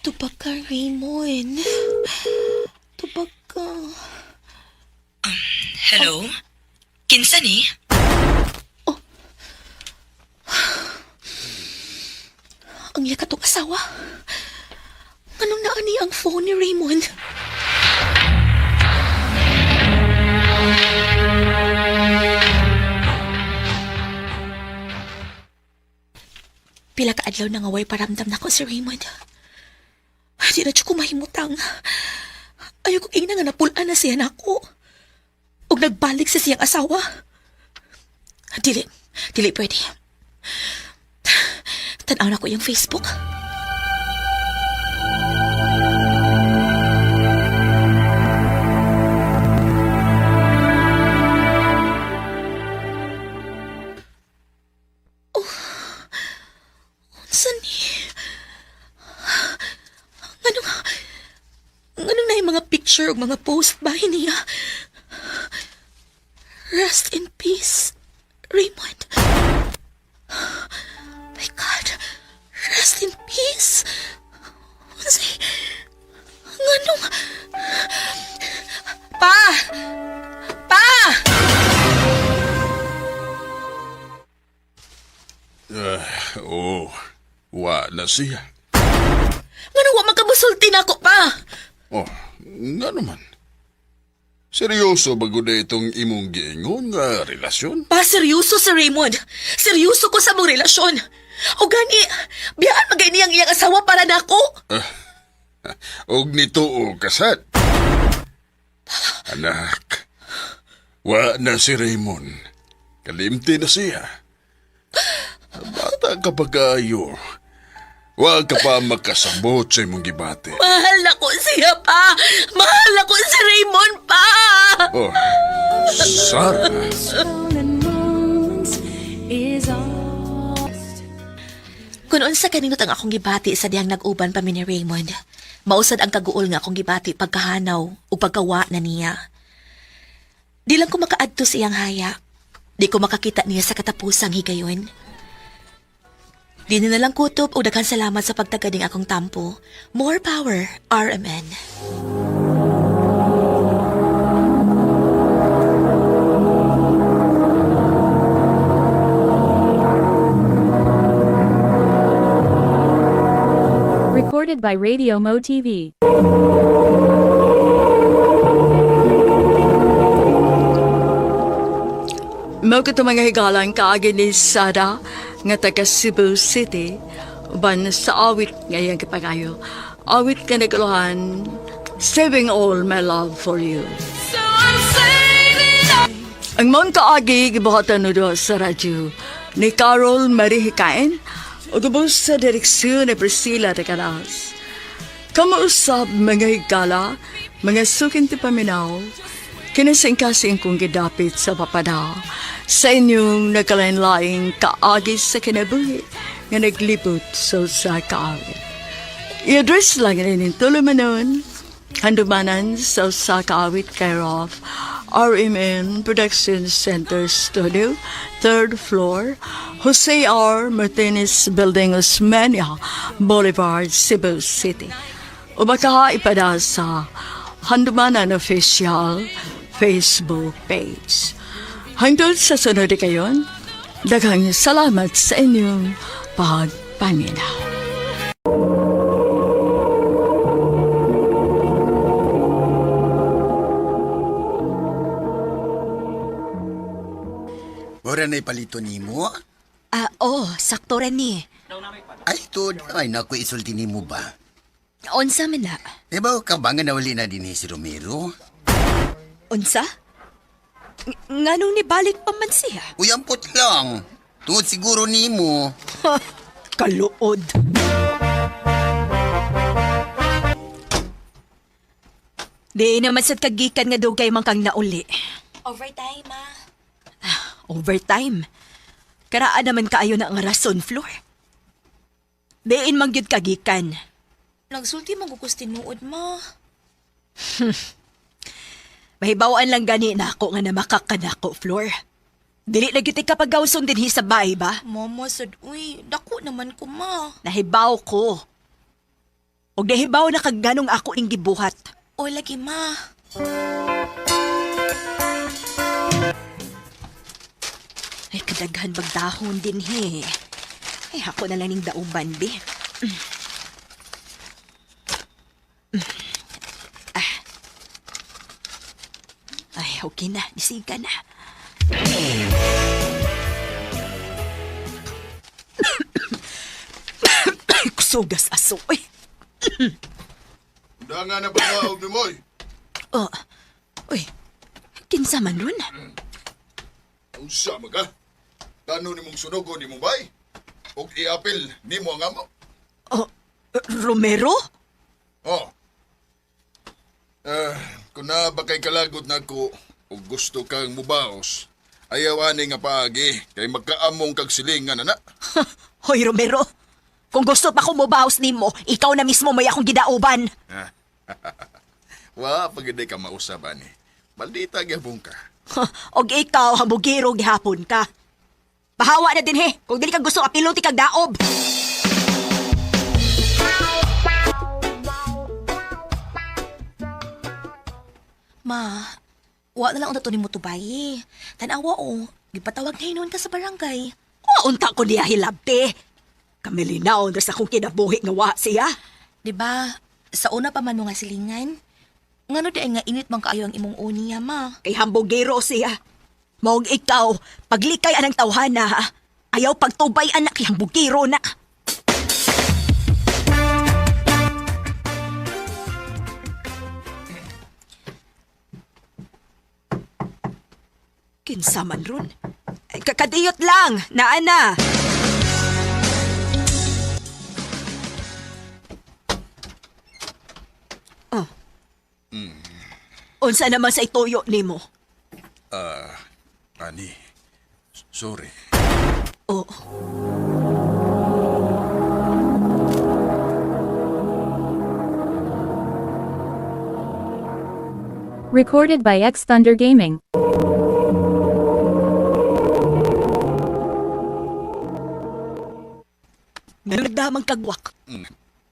Tubag ka, Raymond. Tubag ka. Hello? Kinsa ni? Ang iya katong asawa. Anong naani ang phone ni Raymond? Pila ka adlaw na nga way paramdam nako si Raymond. Di na siya ko mahimutang. Ayaw ko ingna nga napulaan na siya nako. Og nagbalik sa siyang asawa. Dili, dili pwede. Tanaw na ko yung Facebook. Oh, unsa ni? Nganong, nganong na yung mga picture o mga post ba niya? Rest in peace, Raymond. My God, rest in peace. Unsay, nganong, Pa! Pa! Oh, wa na siya. Nganong wa magkamusulti na ako pa? Oh, nga naman. Seryoso ba gud itong imong giingon nga relasyon? Pa, seryoso si Raymond. Seryoso ko sa mong relasyon. O gani, biyaan magay niyang iyang asawa para nako. Og nituo kasat. Anak, wa na si Raymond. Kalimti na siya. Bata ka pa kayo. Wa ka pa makasabot sa imong gibati. Mahal na ko siya pa. Mahal na ko si Raymond pa. Oh, Sarah. Stolen moments is all. Kung unsa kaninot ang akong gibati sa dihang nag-uban pa mi ni Raymond, mausad ang kaguol nga akong gibati pagkahanaw ug pagkawa na niya. Di lang ko makaadto sa iyang haya. Di ko makakita niya sa katapusang higayon. Di na lang kutob o daghan salamat sa pagtagading akong tampo. More power, RMN. Recorded by Radio Mo TV. Mao kato mga higalan kaagi ni Sara nga taga Cebu City uban sa awit nga iyang gipangayo. Awit nga naguluhan, Saving All My Love For You. So I'm saying. Ang mong kaagi gibuhatan no sa radyo ni Carol Marie Hikain ug ubos sa direksyon ni Priscilla de Caras. Kamausap mga higala, mga sukin ti paminaw, kinasingkasing kong gidapit sa papada sa inyong nagkalain-laing kaagi sa kinabuhi nga naglibot sa usa ka kaawit. I-address lang rin tulumanon, handumanan sa usa ka awit care of RMN Production Center Studio, third floor, Jose R. Martinez Building, Osmeña Boulevard, Cebu City. O baka ipada sa Handumanan Official Facebook page. Hangtod sa sunod kayon, daghang salamat sa inyong pagpaminaw. Ora na ipalito nimo? Ah, oh, sakto ra ni. Ay, tod, ay naku isulti nimo ba? Unsa man na? Ibaw ka ba nga nawali na din si Romero? Unsa? Nganong nibalik pa man siya? Uy, ampot lang. Tungod siguro nimo. Kaluod. Di naman sad kagikan nga dugay man kang nauli. Overtime, ma. Overtime. Karaan naman kaayo na ang rason, Flor. Diin man gyud kagikan. Nagsulti man gugos tinuod, ma. Mahibawan lang gani na ako nga namakakadako, Flor. Dili na gyud ka pagawson dinhi sa bahay ba? Mama sad, uy, dako naman ko, ma. Nahibaw ko. Og nahibaw na kag ganong ako ning gibuhat. O lagi, ma. Ay, kadaghan bagdahon din he. Ay, ako na lang ning dauban, bi. Ah. Ay, okay na. Nisiga na. Ay, kusugas aso. Ay, Danga na ba ni Moy? oh. Uy, kinsa man ron? Unsa maga? Tano nimong sunogo ni mong bay? Og iapil nimo ang amo? Oh, Romero? Oh. Kung na ba kay kalagot na ko og gusto kang mubaos, ayaw ani nga paagi kay magkaamong kag silingan na. Hoy, Romero! Kung gusto pa ko mobaos nimo, ikaw na mismo may akong gidauban. Wa pag hindi ka mausab ani. Maldita gyapon ka. Og ikaw, hambugiro gihapon ka. Bahawa na din he, kung dili ka gusto apiluti kag daob. Ma, wa na lang unta to nimo tubayi. Tanawa o, gipatawag na hinuon ka sa barangay. Wa unta ko niya hilabte. Kamilinaon ra sa akong kinabuhi nga wa siya. 'Di ba? Sa una pa man mo nga silingan. Ngano di ay nga init man kaayo ang imong uni niya, ma. Kay hambugiro siya. Maog ikaw, paglikay anang tawhana ha. Ayaw pagtubay anak kay hambugiro na. Kinsa man ron? Ay, kakadiyot lang, naa na. Oh. Unsa naman sa ituyo nimo? Ani, sorry. Oh. Recorded by X Thunder Gaming. Nagdamang kagwak.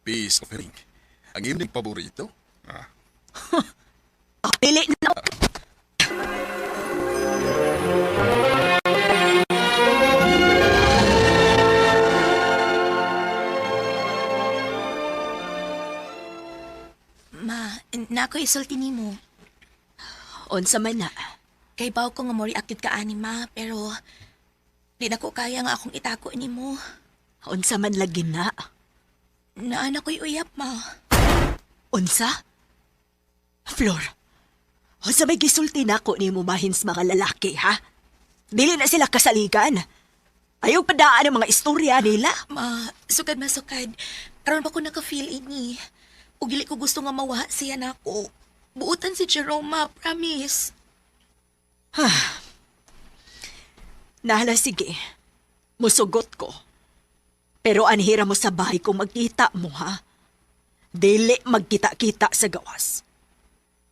Peace offering. Ang imong paborito? Ah. Dili na. Ma, na ako isulti nimo. Unsa man na. Kay baw ko nga mo react ka ani ma, pero di na ko kaya nga akong itako nimo. Unsa man lagi na. Naana ko'y uyap, ma. Unsa? Flor. Unsa may gisulti nako nimo bahin sa mga lalaki, ha? Dili na sila kasaligan. Ayaw padaan ang mga istorya nila. Ma, sukad masukad. Karon pa ko naka-feel ini. Ug dili ko gusto nga mawa siya nako. Buutan si Jerome, ma, promise. Nahala, sige. Musugot ko. Pero anhira mo sa bahay kung magkita mo, ha? Dili magkita-kita sa gawas.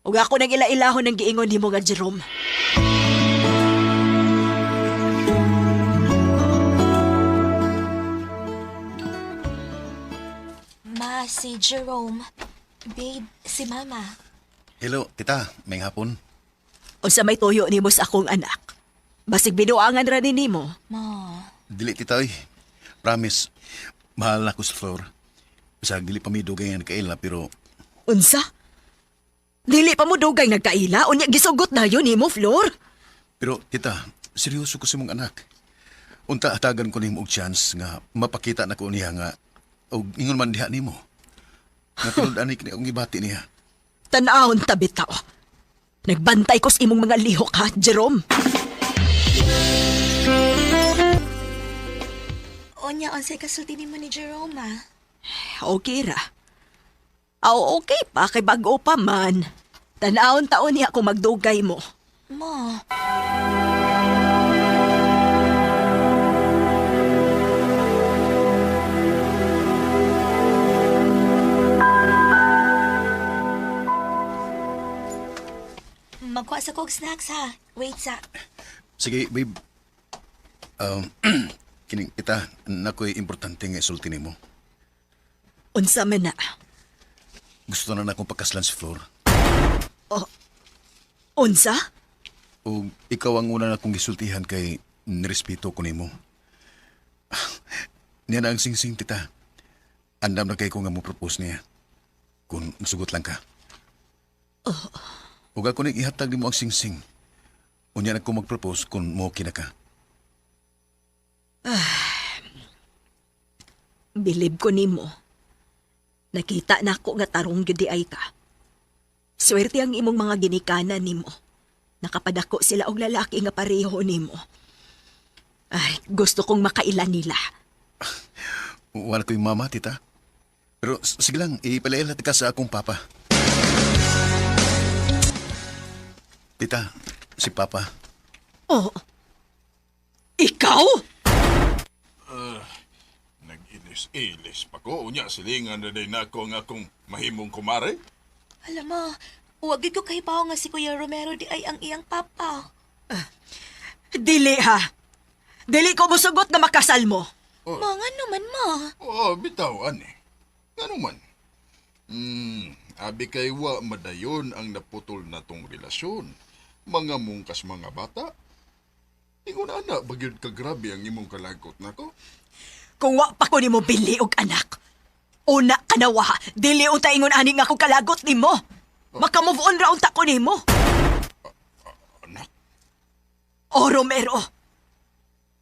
Ug ako nang ila-ilahon ng giingon nimo nga Jerome. Ma, si Jerome. Babe, si Mama. Hello, tita. May hapon. Unsa may tuyo nimo sa akong anak. Basig binuangan ra ni nimo. Ma, Dili, tita, oy. Promise, mahal na ko sa Flor. Bisag dili pa mi dugay nga nagkaila, pero Unsa? Dili pa mo dugay nagkaila, unya gisugot na yun nimo, Flor. Pero tita, seryoso ko sa mong anak. Unta hatagan ko nimo og chance nga mapakita na ko niya nga og ingon man diha nimo. Nga tinud ani kini akong gibati niya. Tanahon ta bitaw. Nagbantay ko sa imong mga lihok ha, Jerome. Onya, unsay kasulti nimo ni Jerome, ah? Okay ra. Aw, okay pa, kay bago pa man. Tanahon taon niya kung magdugay mo. Ma, magkuha sa kog snacks ha. Wait sa. Sige, babe. Um, kining tita, nakoy importante nga isulti nimo. Unsa man na. Gusto na na akong pagkaslan si Flor. Unsa? Og ikaw ang una na akong gisultihan kay nirespeto ko nimo. Niya na ang singsing, tita. Andam na kay ko nga mo propose niya. Kung musugot lang ka. Ug ako ning ihatag nimo ang singsing. Unya na ko mag-propose kung mo okay na ka. Bilib ko nimo. Nakita na ako nga tarong gyud di ay ka. Swerte ang imong mga ginikanan nimo. Nakapadako sila og lalaki nga pareho nimo. Ay, gusto kong makaila nila. Wala ko yung mama, tita. Pero sige lang, ipalailat ka sa akong papa. Tita, si papa. Oh. Ikaw? Nag-ilis-ilis pa ko. Unya, silingan na din ako ang akong mahimong kumare. Alam mo, wag gyud ko kahibaw nga si Kuya Romero di ay ang iyang papa. Dili ha. Dili ko musugot nga makasal mo. Ma, nga naman ma. Oo, bitaw, ani. Ano man? Abi kay wa madayon ang naputol na tong relasyon. Mga mungkas mga bata. Ingon ana, bagyod ka grabe ang imong kalagot nako. Kung wa pa ko nimo bili og anak. Una ka na wa, dili unta ingon ani nga akong kalagot nimo. Maka-move on ra unta ko nimo. Anak, O Romero,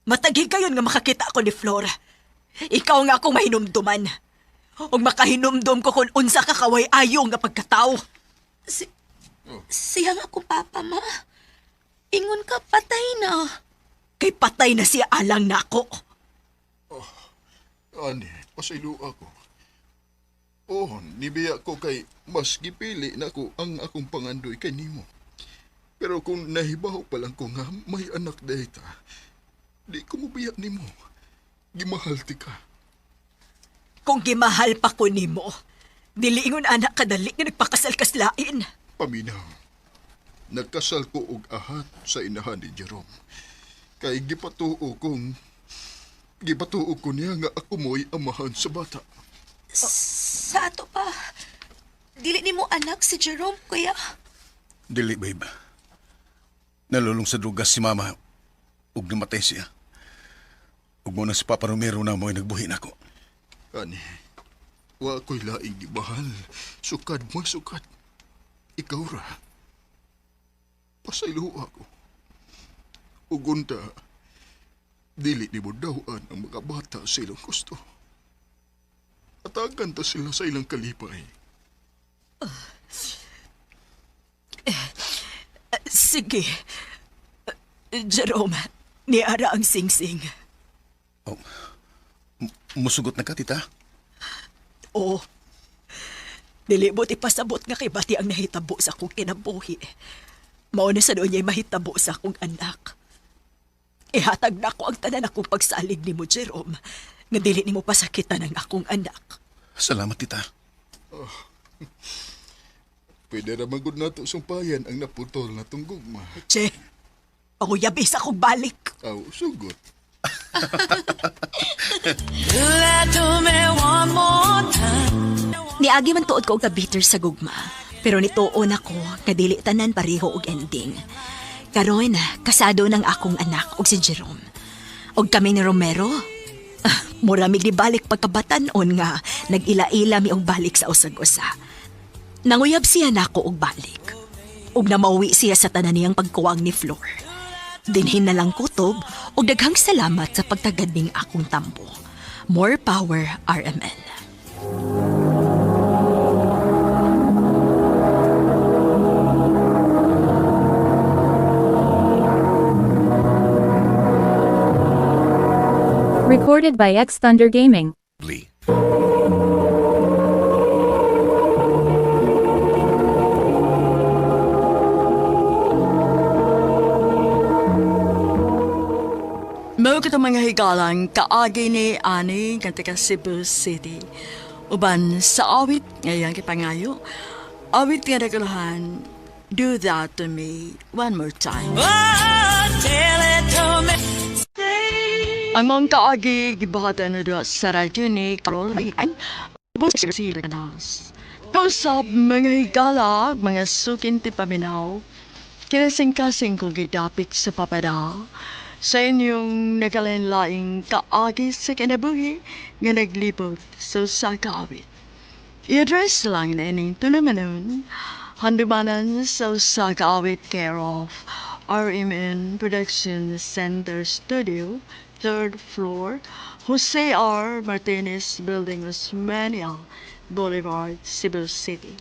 matagi kayon nga makakita ako ni Flora. Ikaw nga akong mahinumduman. Ug makahinumdum ko kung unsa ka kaway ayo nga pagkatao. Si, siya nga akong papa, ma. Ingon ka, patay na. Kay patay na siya alang nako. ani, pasaylo ako. Oh, nibiya ko kay mas gipili nako ang akong pangandoy kay nimo. Pero kung nahibaw pa lang ko nga may anak dahita, di ko mobiya nimo. Gimahal ti ka. Kung gimahal pa ko nimo, dili ingon anak kadali nga nagpakasal kaslain. Paminaw. Nagkasal ko og ahat sa inahan ni Jerome. Kay gipatuo kong gipatuo ko niya nga ako mo'y amahan sa bata. Sa ato pa. Dili ni mo anak si Jerome, kuya. Dili, babe. Nalulong sa drugas si mama. Ug namatay siya. Ug mo na si Papa Romero na mo'y nagbuhi nako. Ani, wa ko'y laing gibahal. Sukad mo, sukad. Ikaw ra. Pasaylo ako. Ug unta, dili ni mo dawan ang mga bata sa ilang gusto. Atagan ta sila sa ilang kalipay. Sige. Jerome, niara ang singsing. Oh, musugot na ka, tita? Oo. Dili mo ipasabot nga kay bati ang nahitabo sa akong kinabuhi. Mao na sa doon niya'y mahitabo sa akong anak. Ihatag na ko ang tanan akong pagsalig nimo, Jerome, nga dili nimo pasakitan ang akong anak. Salamat, tita. Oh. Pwede ra magud nato sumpayan ang naputol na tong gugma. Che, panguyabi sa akong balik. Aw, sugot. Niagi man tuod ko og ka-bitter sa gugma, pero nituon ako nga dili tanan pareho og ending. Karon, kasado ng akong anak og si Jerome. Og kami ni Romero, mura mig nibalik pagkabatan-on nga nag-ila-ila mi og balik sa usag-usa. Nanguyab siya nako og balik. Ug namauwi siya sa tanan niyang pagkuwang ni Flor. Dinhin na lang kutob og daghang salamat sa pagtagad ning akong tambo. More power, RMN. Recorded by X Thunder Gaming. Lee. Mao kato mga higalang kaagi ni ani nga taga Cebu City. Uban sa awit ngayang kipangayo, awit nga naguluhan, Do That To Me One More Time. Oh, tell it to me. Ang mong kaagi gibuhatan na doon sa radyo ni Carol ay Kausap mga higala, mga sukin ti paminaw, kinasing-kasing kong gidapit sa papada, sa inyong nagalinlaing kaagi sa kinabuhi nga naglibot sa usa ka awit. I-address lang na ining tulumanon, handumanan sa usa ka awit care of RMN Production Center Studio, third floor, Jose R. Martinez Building, Osmeña Boulevard, Cebu City.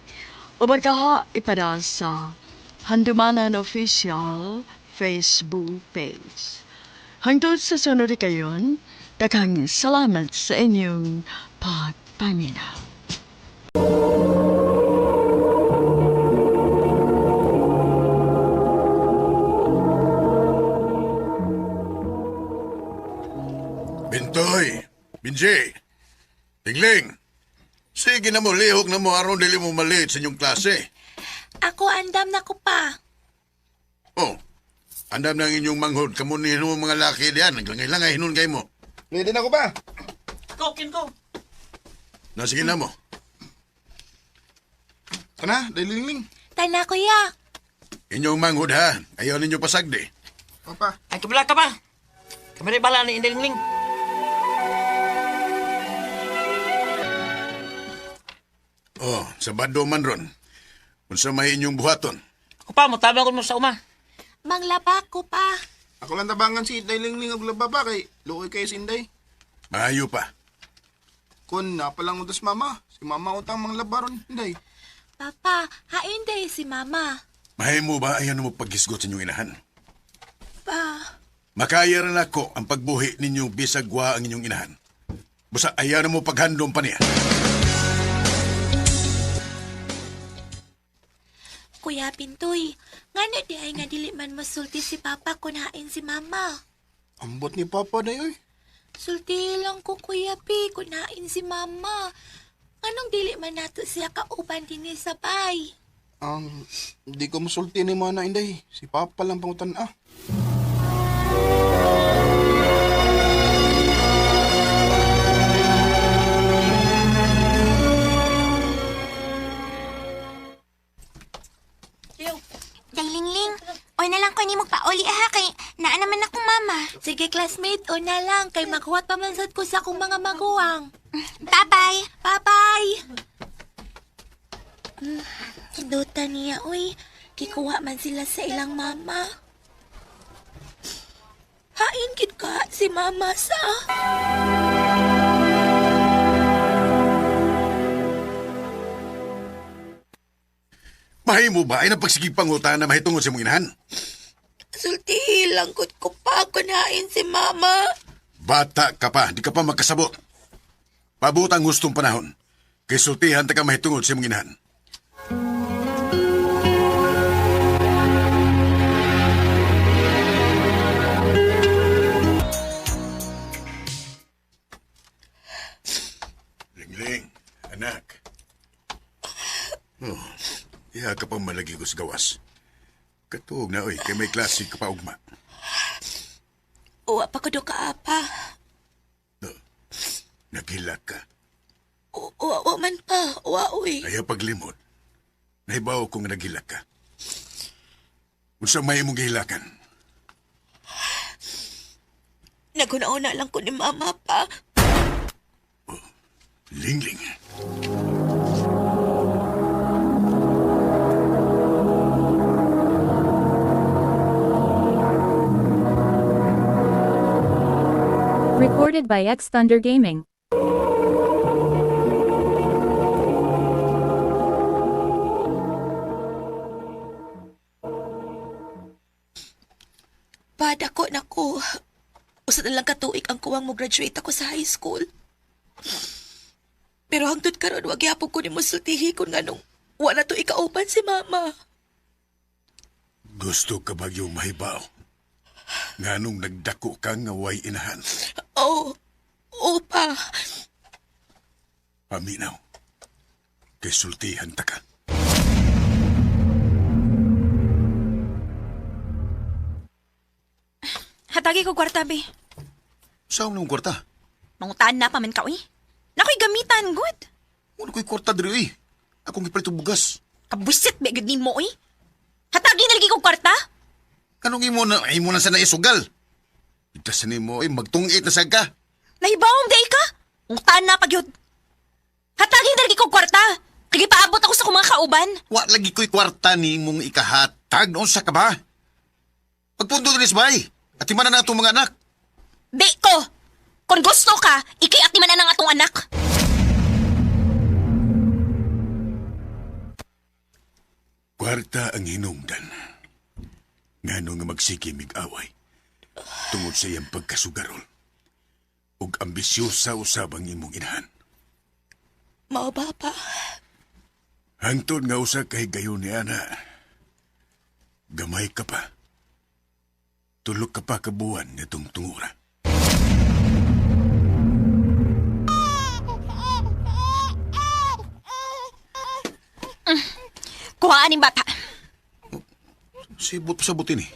O bagaha ipada sa Handumanan Official Facebook page. Hangtod sa sunod kayon, daghang salamat sa inyong pagpaminaw. Bintoy, Binji, Tingling. Sige na mo, lihok na mo aron dili mo malit sa inyong klase. Ako andam na ko pa. Oh, andam na ang inyong manghod. Kamu ni mo mga laki diyan. Naglangay-langay hinun kay mo. Ready na ko ba? Ko, kin ko. Na sige na mo. Tana, dalilingling. Tana kuya. Inyong manghod ha. Ayaw ninyo pasagdi. Papa. Ay, kabila ka ba? Kamari bala ni Indalingling. Oh, Sabado man ron. Unsa may inyong buhaton? Ako pa, mutabang ko mo sa uma. Manglaba ko pa. Ako lang tabangan si Dalingling og laba pa kay luoy kay Sinday. Maayo pa. Kun napalang utos mama, si mama utang manglaba ron, Inday. Papa, hain day si mama. Mahimo ba ayaw na mo paghisgot sa inyong inahan? Pa, Makaya rin ako ang pagbuhi ninyo bisag wa ang inyong inahan. Busa ayaw na mo paghandom pa niya. Kuya Pintoy, ngano di ay nga dili man masulti si Papa kun hain si Mama. Ambot ni Papa day oy. Sulti lang ko Kuya P kun hain si Mama. Anong dili man nato siya kauban dinhi sa bay? Ang di ko musulti ni mo na Inday. Si Papa lang pangutan ah. Daylingling, oy na lang ko ni magpauli ha kay naa naman akong mama. Sige classmate, o na lang kay maghuwat pa man sad ko sa akong mga maguwang. Bye-bye. Bye-bye. Hinduta niya, uy. Kikuha man sila sa ilang mama. Hain gid ka si mama sa. Mahimo ba ay napagsigig pangutan na mahitungod sa imong inahan? Sultihi lang gud ko pa kunain si mama. Bata ka pa, di ka pa magkasabot. Paabot ang gustong panahon. Kay sultihan ta ka mahitungod sa imong inahan. Lingling, anak. Oh, iya ka pang malagi ko sa gawas. Katuog na, oy, kay may klase ka pa ugma. Uwa pa ko do kaapa. No, naghilak ka. Uwa, uwa man pa. Uwa, uy. Ayaw paglimod. Nahibaw kong naghilak ka. Unsa may imong gihilakan? Naguna-una lang ko ni mama pa. Lingling. Recorded by X Thunder Gaming. Pa, dako na ko. Usa na lang katuig ang kuwang mo graduate ako sa high school. Pero hangtod karon wag gyapon ko nimo sultihi kun nganong wa na to ikauban si mama. Gusto ka ba yung mahibaw? Nganong nagdako ka nga way inahan? Oh, oh pa. Paminaw. Kay sultihan ta ka. Hatagi ko kwarta, be. Saan nung kwarta? Mangutaan na pa man ka, uy. Nakoy gamitan, good. Wala ko'y kwarta diri eh. Akong gipalit og bugas. Kabwisit, be, gud nimo, uy. Hatagi na lagi ko kwarta. Anong imo na imo na sa naisugal? Itasan nimo ay magtungit na sad ka. Nahibawong day ka. Mangutaan na pagyud. Hatagi na lagi ko kwarta. Kaya paabot ako sa kong mga kauban. Wa lagi ko'y kwarta ni imong ikahatag noon sa ka ba? Pagpundo diri sa bahay. At na na atong mga anak. Di ko. Kung gusto ka, ikay at man ang atong anak. Kwarta ang hinungdan. Ngano nga magsige mig-away. Tungod sa iyang pagkasugarol. Ug ambisyosa usab ang imong inahan. Mao ba pa? Hangtod nga usa kay gayon ni ana. Gamay ka pa. Tulog ka pa kabuan nitong tungura. Kuhaan ning bata. Sibot pa sa butin eh.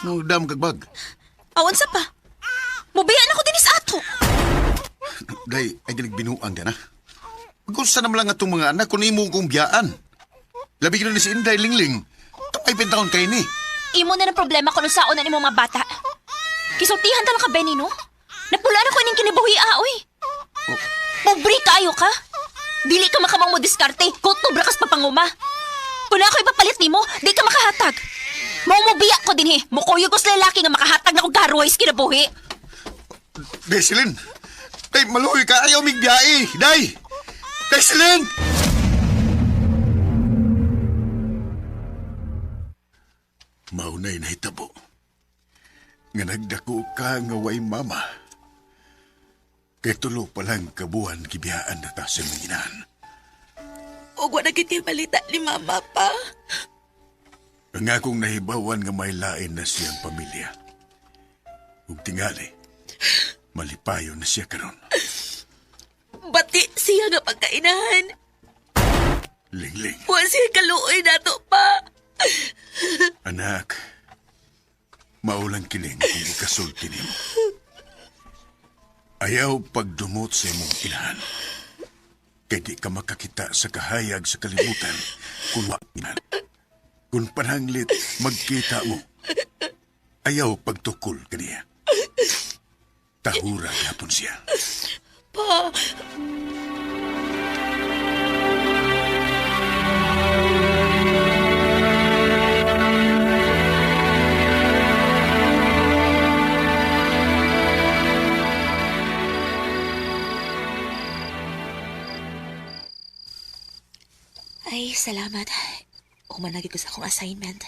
No, dam kagbag. Awan sa pa. Mubiyan ako din sa ato. Day, ay gilig binuang ka na. Gusto naman lang atong mga anak kung imo kong biyaan. Labi ka na ni si Inday Lingling. Ay pentaon kay ni. Imo na ng problema kung unsaon na nimo mga bata. Kisultihan ta lang ka, Benny, no? Napulaan ako ining kinibuhi, ah, oy. Pobre kayo ka. Dili ka makamang mo diskarte. Kutob ra kas papanguma. Kung ako ipapalit nimo, di ka makahatag. Maumubiya ko dinhi. Mukuyog ko sa lalaki nga makahatag na kong karuways kinabuhi. Desilin! Day, maluoy ka. Ayaw migbiyai. Day! Desilin! Maunay nahitabo. Nga nagdako ka nga way mama. Kay tulo pa lang kabuan gibiyaan na ta sa imong inahan. Ug wa na gid kay balita ni mama pa. Ang akong nahibawan nga may lain na siyang pamilya. Ug tingali, malipayo na siya karon. Bati siya nga pagkainahan. Lingling, Wa siya kaluoy nato pa. anak, maulang kining kung ikasulti nimo. Ayaw pagdumot sa imong inahan. Kay di ka makakita sa kahayag sa kalibutan kung wa inahan. Kung pananglit magkita mo, ayaw pagtukol kaniya. Tahura gyapon siya. Pa, ay, salamat. Human lagi ko sa akong assignment.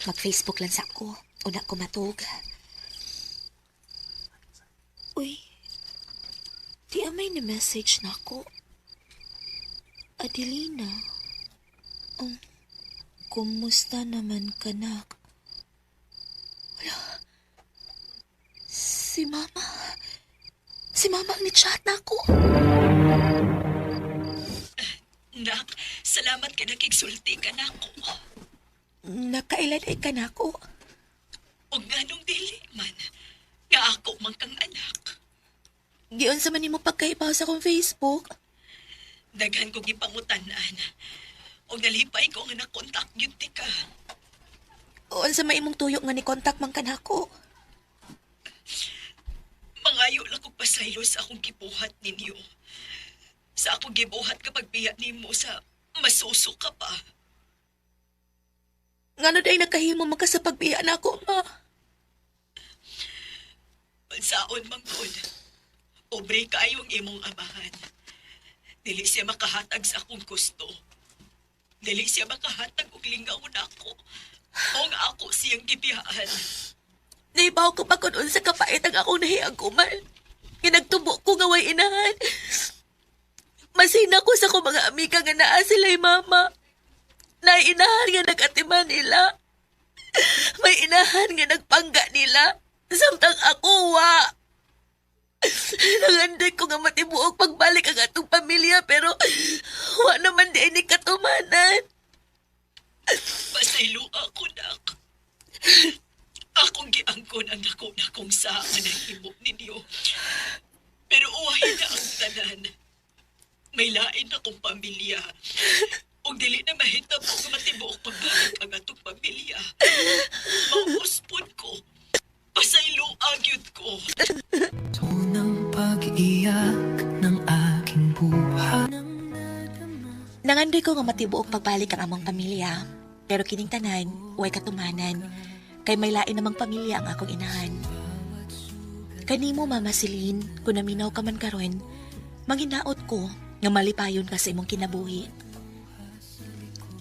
Mag-Facebook lang sa ako. Una ko matug. Uy, di amay ni message na ako. Adelina. Kumusta naman ka, nak? Wala. Si Mama. Si Mama ang ni-chat na ako. Nak, salamat kay nakigsulti ka nako. Nakailan ay ka nako. Og nganong dili man, nga ako man kang anak. Giunsa man nimo pagkaibaw sa akong Facebook. Daghan ko gipangutan-an. Og nalipay ko nga nakontak gyud ti ka. Unsa may imong tuyo nga ni contact man kanako. Mangayo lang kog pasaylo sa akong gibuhat ninyo. Sa akong gibuhat kapag biya nimo sa masuso ka pa. Ngano day nakahimo man ka sa pagbiya nako, ma? Pansaon man gud. Pobre kaayo ang imong amahan. Dili siya makahatag sa akong gusto. Dili siya makahatag og lingaw nako. O nga ako siyang gibiyaan. Naibaw ko pa kung unsa kapait ang akong nahiagkuman. Nga nagtubo ko nga way inahan. Masina ko sa akong mga amiga nga naa sila'y mama. Naay inahan nga nag-atiman nila. May inahan nga nagpangga nila. Samtang ako, wa. Nangandoy ko nga matibuok pagbalik ang atong pamilya pero wa naman di ni katumanan. Pasaylo ako, nak. Akong giangkon ang dako na kong sa nga nahimo ninyo. Pero uwahin na ang tanan. May lain akong pamilya. Ug dili na mahitabo nga matibuok pagbalik ang atong pamilya. Mauuspon ko. Pasaylo gyud ko. Unang pag-iyak ng aking buhay. Nangandoy ko nga matibuok pagbalik ang among pamilya. Pero kining tanan, way katumanan. Kay may lain namang pamilya ang akong inahan. Kanimo, Mama Celine, kung naminaw ka man karon, manghinaot ko nga malipayon ka sa imong kinabuhi.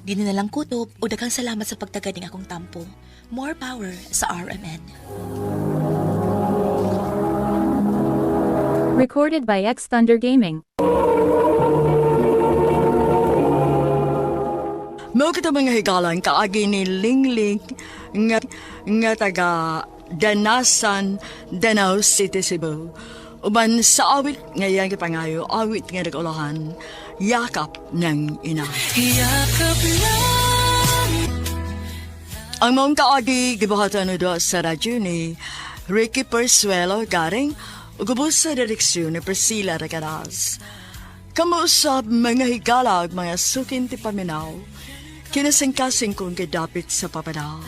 Di na lang kutob o daghang salamat sa pagtagad ng akong tampo. More power sa RMN. Recorded by X Thunder Gaming. Mao kita mga higalan kaagi ni Lingling nga, nga taga Danasan, Danau City, Cebu. Uban sa awit nga iyang gipangayo, awit nga nag-ulahan, Yakap ng Ina. Yakap lang. Ang maong kaagi gibuhatan do sa radyo ni Ricky Persuelo Garing ug ubos sa direksyon ni Priscilla Recaraz. Kamuusap mga higala ug mga sukin ti paminaw, kinasingkasing kong gidapit sa papada.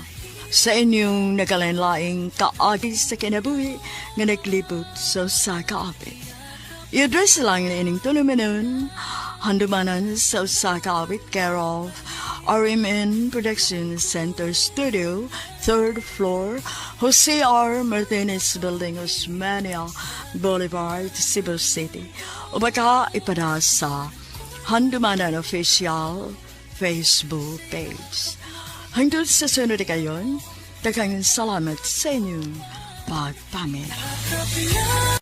Sa inyong nagalain-laing kaagi sa kinabuhi nga naglibot sa usa ka awit. I-address lang na ining tulumanon, handumanan sa usa ka awit, care of RMN Production Center Studio, 3rd floor, Jose R. Martinez Building, Osmeña Boulevard, Cebu City. O baka ipada sa Handumanan Official Facebook page. Hangtod sa sunod kayon, daghang salamat sa inyong pagpaminaw.